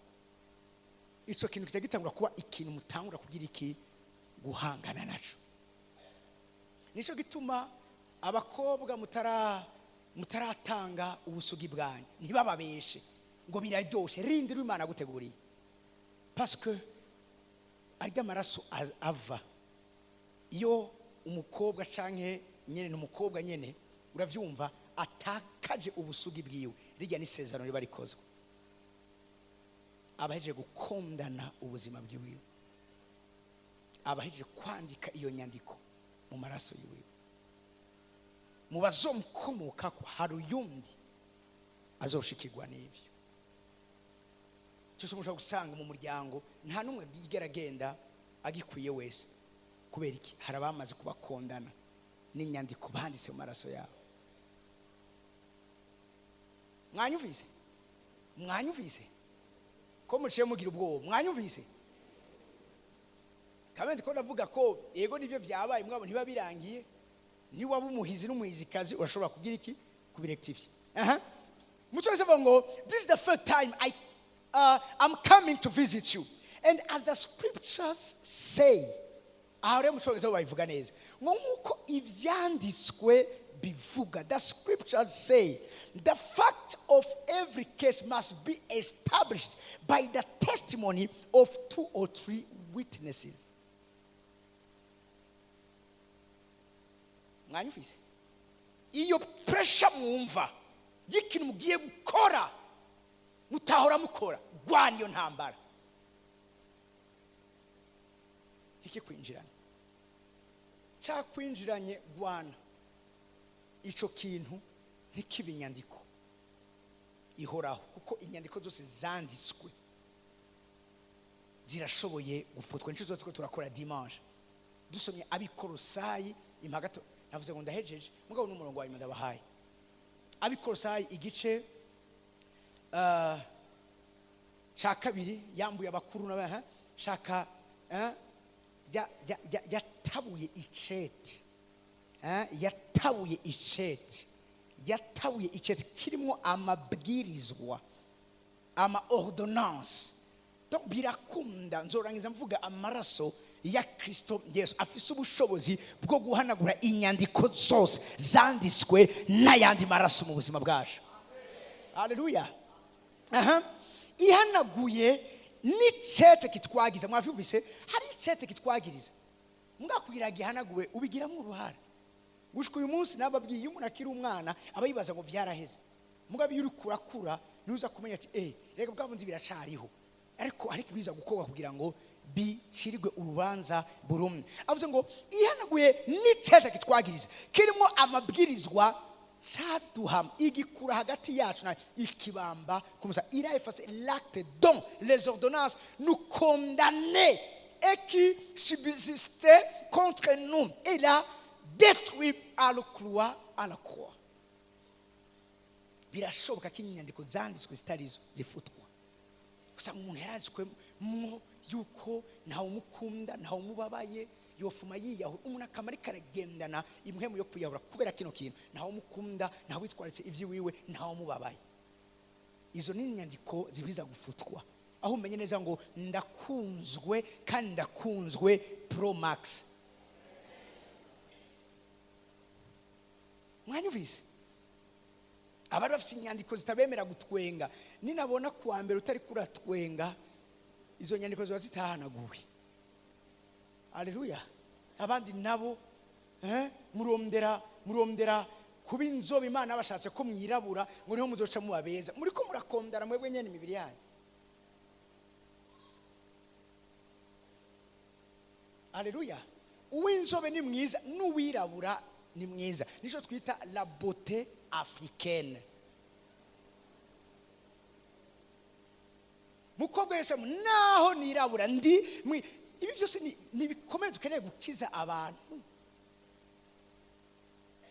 Ico kintu kica gitangura kuba ikintu mutangura kugira iki? Guhangana naco. Nico gituma abakobwa mutaratanga ubusugi bwanyu, ntibababeshe ngo biraryoshe, rindira Imana aguteguriye, parce que arya amaraso ava iyo umukobwa canke nyene n'umukobwa nyene, uravyumva, atakaje ubusugi bwiwe, rijya n'isezerano riba rikozwe, abahejeje gukundana ubuzima bwiwe, abahejeje kwandika iyo nyandiko mu maraso yiwe. Mu bazomukomokako hari uyundi azoshikirwa n'ivyo. Cyo ushobora gusanga mu muryango nta n'umwe yigera agenda agikwiye wese. Kubera iki? Hari abamaze kubakondana n'inyandiko banditse mu maraso yabo. Mwanyumvise? Mwanyumvise ko muciye mugira ubwoba? Mwanyumvise kabende ko ndavuga ko yego nivyo vyabaye, mwabo ntiba birangiye. Ni waba umuhizi n'umuhizikazi, urashobora kugira iki? Kubirectify. Aha muco wese avuga ngo this is the first time I'm coming to visit you, and as the scriptures say. Aho rero mu cyongereza babivuga neza ngo nk'uko ivyanditswe bivuga, the scriptures say the fact of every case must be established by the testimony of 2 or 3 witnesses. Mwanyumvise? Iyo pressure mwumva y'ikintu mugiye gukora mutahora mukora, rwana iyo ntambara ntikikwinjiranye. Cyakwinjiranye, rwana ico kintu ntikibe inyandiko ihoraho, kuko inyandiko zose zanditswe zirashoboye gufutwa. Nico zose turakora dimanche, dusomye Abikorosayi impagato. Navuze ngo ndahejeje, mugabo n'umurongo wa nyuma ndabahaye. Abikorosayi igice ca 2, yambuye abakuru n'abaha shaka, yatabuye icete, yatabuye icete, yatabuye icete kirimo amabwirizwa, ama ordonnance. Donc birakunda, nzorangiza mvuga amaraso Ya Kristo Yesu afise ubushobozi bwo guhanagura inyandiko zose zanditswe n'ayandi maraso mu buzima bwacu. Haleluya! Aha ihanaguye n'icete kitwagiza. Mwavyumvise? Hari icete kitwagiriza, mwakugira gihanaguwe, ubigiramo uruhara. Gushika uyu munsi nababwiye, iyo umuntu akiri umwana aba yibaza ngo vyaraheze. Mugabo iyo uriko urakura, ntuza kumenya ati: "Reka bwa bundi biracariho." Ariko ariko ibiza gukorwa kugira ngo bicirirwe urubanza burumwe. Avuze ngo ihanaguye n'icete kitwagiriza kirimo amabwirizwa cyaduhama, igikura hagati yacu na ikibamba ku musaraba. Il a effacé l'acte dont les ordonnances nous condamnaient et qui subsistait contre nous et l'a détruit à la croix. Birashoboka ko inyandiko zanditswe zitarizo zifutwa. Usanga umuntu yaranditswemo yuko ntawe umukunda, ntawe umubabaye, yofuma yiyahura. Umuntu akaba ariko aragendana impwemu yo kwiyahura kubera kino kintu: ntawe umukunda, ntawe witwaritse iby'iwiwe, ntawe umubabaye. Izo ni inyandiko zibwiza gufutwa, aho umenye neza ngo ndakunzwe kandi ndakunzwe pro max. Mwanyumvise? Abari bafite inyandiko zitabemera gutwenga, ninabona kuwa mbere utari kuratwenga, izo nyandiko ziba zitahanaguwe. Aleluya! Abandi nabo murondera kuba inzobe. Imana bashatse ko mwirabura ngo niho muzoca muba beza. Muri ko murakondana mwebwe nyene imibiri yanyu. Aleluya! Uw'inzobe ni mwiza n'uwirabura ni mwiza. Nicyo twita la beauté africaine. Mukobwa wese, naho nirabura ndi ibi byose ni ibikomere dukeneye gukiza abantu,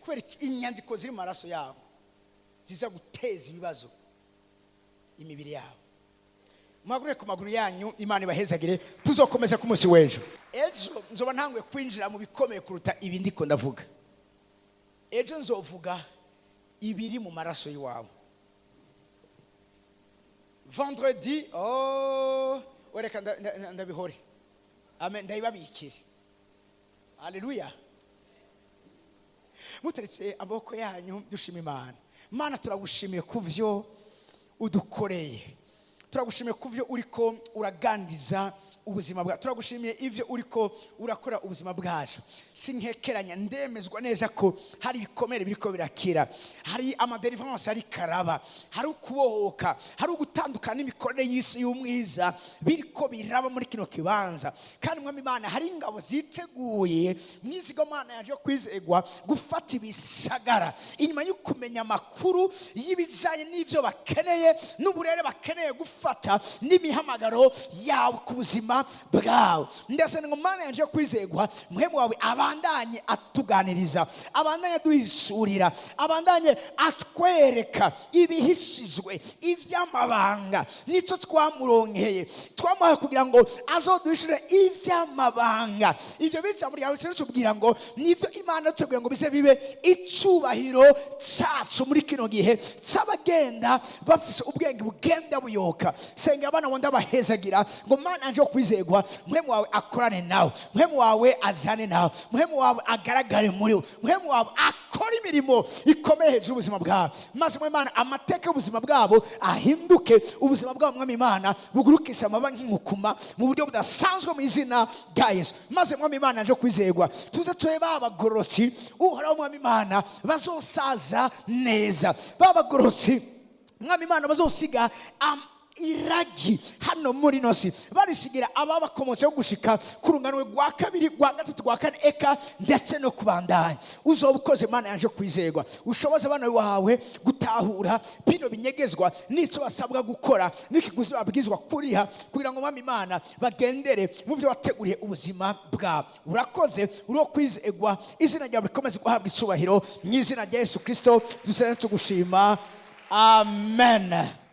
kubera iki? Inyandiko ziri mu maraso yabo ziza guteza ibibazo imibiri yabo. Muhaguruke ku maguru yanyu. Imana ibahezagire. Tuzokomeza ku munsi w'ejo. Ejo nzoba ntanguye kwinjira mu bikomeye kuruta ibi ndiko ndavuga. Ejo nzovuga ibiri mu maraso y'iwawe. Vendredi, oh, wereka ndabihore. Amen, ndabibabikire. Haleluya! Muteretse amaboko yanyu, dushima Imana. Mana, turagushimiye ku byo udukoreye, turagushimiye ku byo uriko uraganiriza ubuzima bwacu, turagushimiye ibyo uriko urakora ubuzima bwacu. Sinkekeranya, ndemezwa neza ko hari ibikomere biriko birakira, hari amadelivrance ari karaba, hari ukubohoka, hari ugutandukana n'imikorere y'isi y'umwiza biriko biraba muri kino kibanza. Kandi Mwami Imana, hari ingabo ziteguye mwizigo Mana yaje yo kwizegwa gufata ibisagara inyuma yo kumenya amakuru y'ibijanye n'ivyo bakeneye n'uburere bakeneye gufata n'imihamagaro yawe ku buzima bwawe. Ndetse ngo Mana yaje yo kwizegwa, muhemu wawe abandanye atuganiriza, abandanye aduhishurira, abandanye atwereka ibihishijwe, ivy'amabanga. Nicyo twamuronkeye, twamuhaye kugira ngo azoduhishurire ivy'amabanga. Ivyo bijambo ryawe tubwira ngo nivyo Imana tubwira ngo bize bibe icubahiro cacu muri kino gihe c'abagenda bafise ubwenge bugenda buyoka. Senga abana ngo ndabahezagira ngo Mana yanje yo kwizegwa, muhemu wawe akorane nawe, muhemu wawe azane nawe, muhemu wawe agaragare muri we, muhemu wawe akora imirimo ikomeye hejuru y'ubuzima bwabo. Maze Mwami Imana, amateka y'ubuzima bwabo ahinduke. Ubuzima bwabo, Mwami Imana, bugurukishe amababa nk'inkukuma mu buryo budasanzwe mu izina rya Yesu. Maze Mwami Imana yaje kwizegwa, tuze tube ba bagororotsi Uhoraho Mwami Imana bazosaza neza, ba bagororotsi Mwami Imana bazosiga iragi hano muri ino si, barisigira ababakomotseho gushika ku rungano rwa kabiri, rwa gatatu, rwa kane, eka ndetse no kubandanya. Uzoba ukoze, Imana yaje kwizerwa. Ushoboze abana bawe gutahura bino binyegezwa n'icyo basabwa gukora n'ikiguzi babwirizwa kuriha kugira ngo Mwami Imana bagendere mu byo wateguriye ubuzima bwabo. Urakoze, uri kwizerwa. Izina ryawe rikomeze guhabwa icyubahiro. Mu izina rya Yesu Kirisito dusenze tugushima, amen.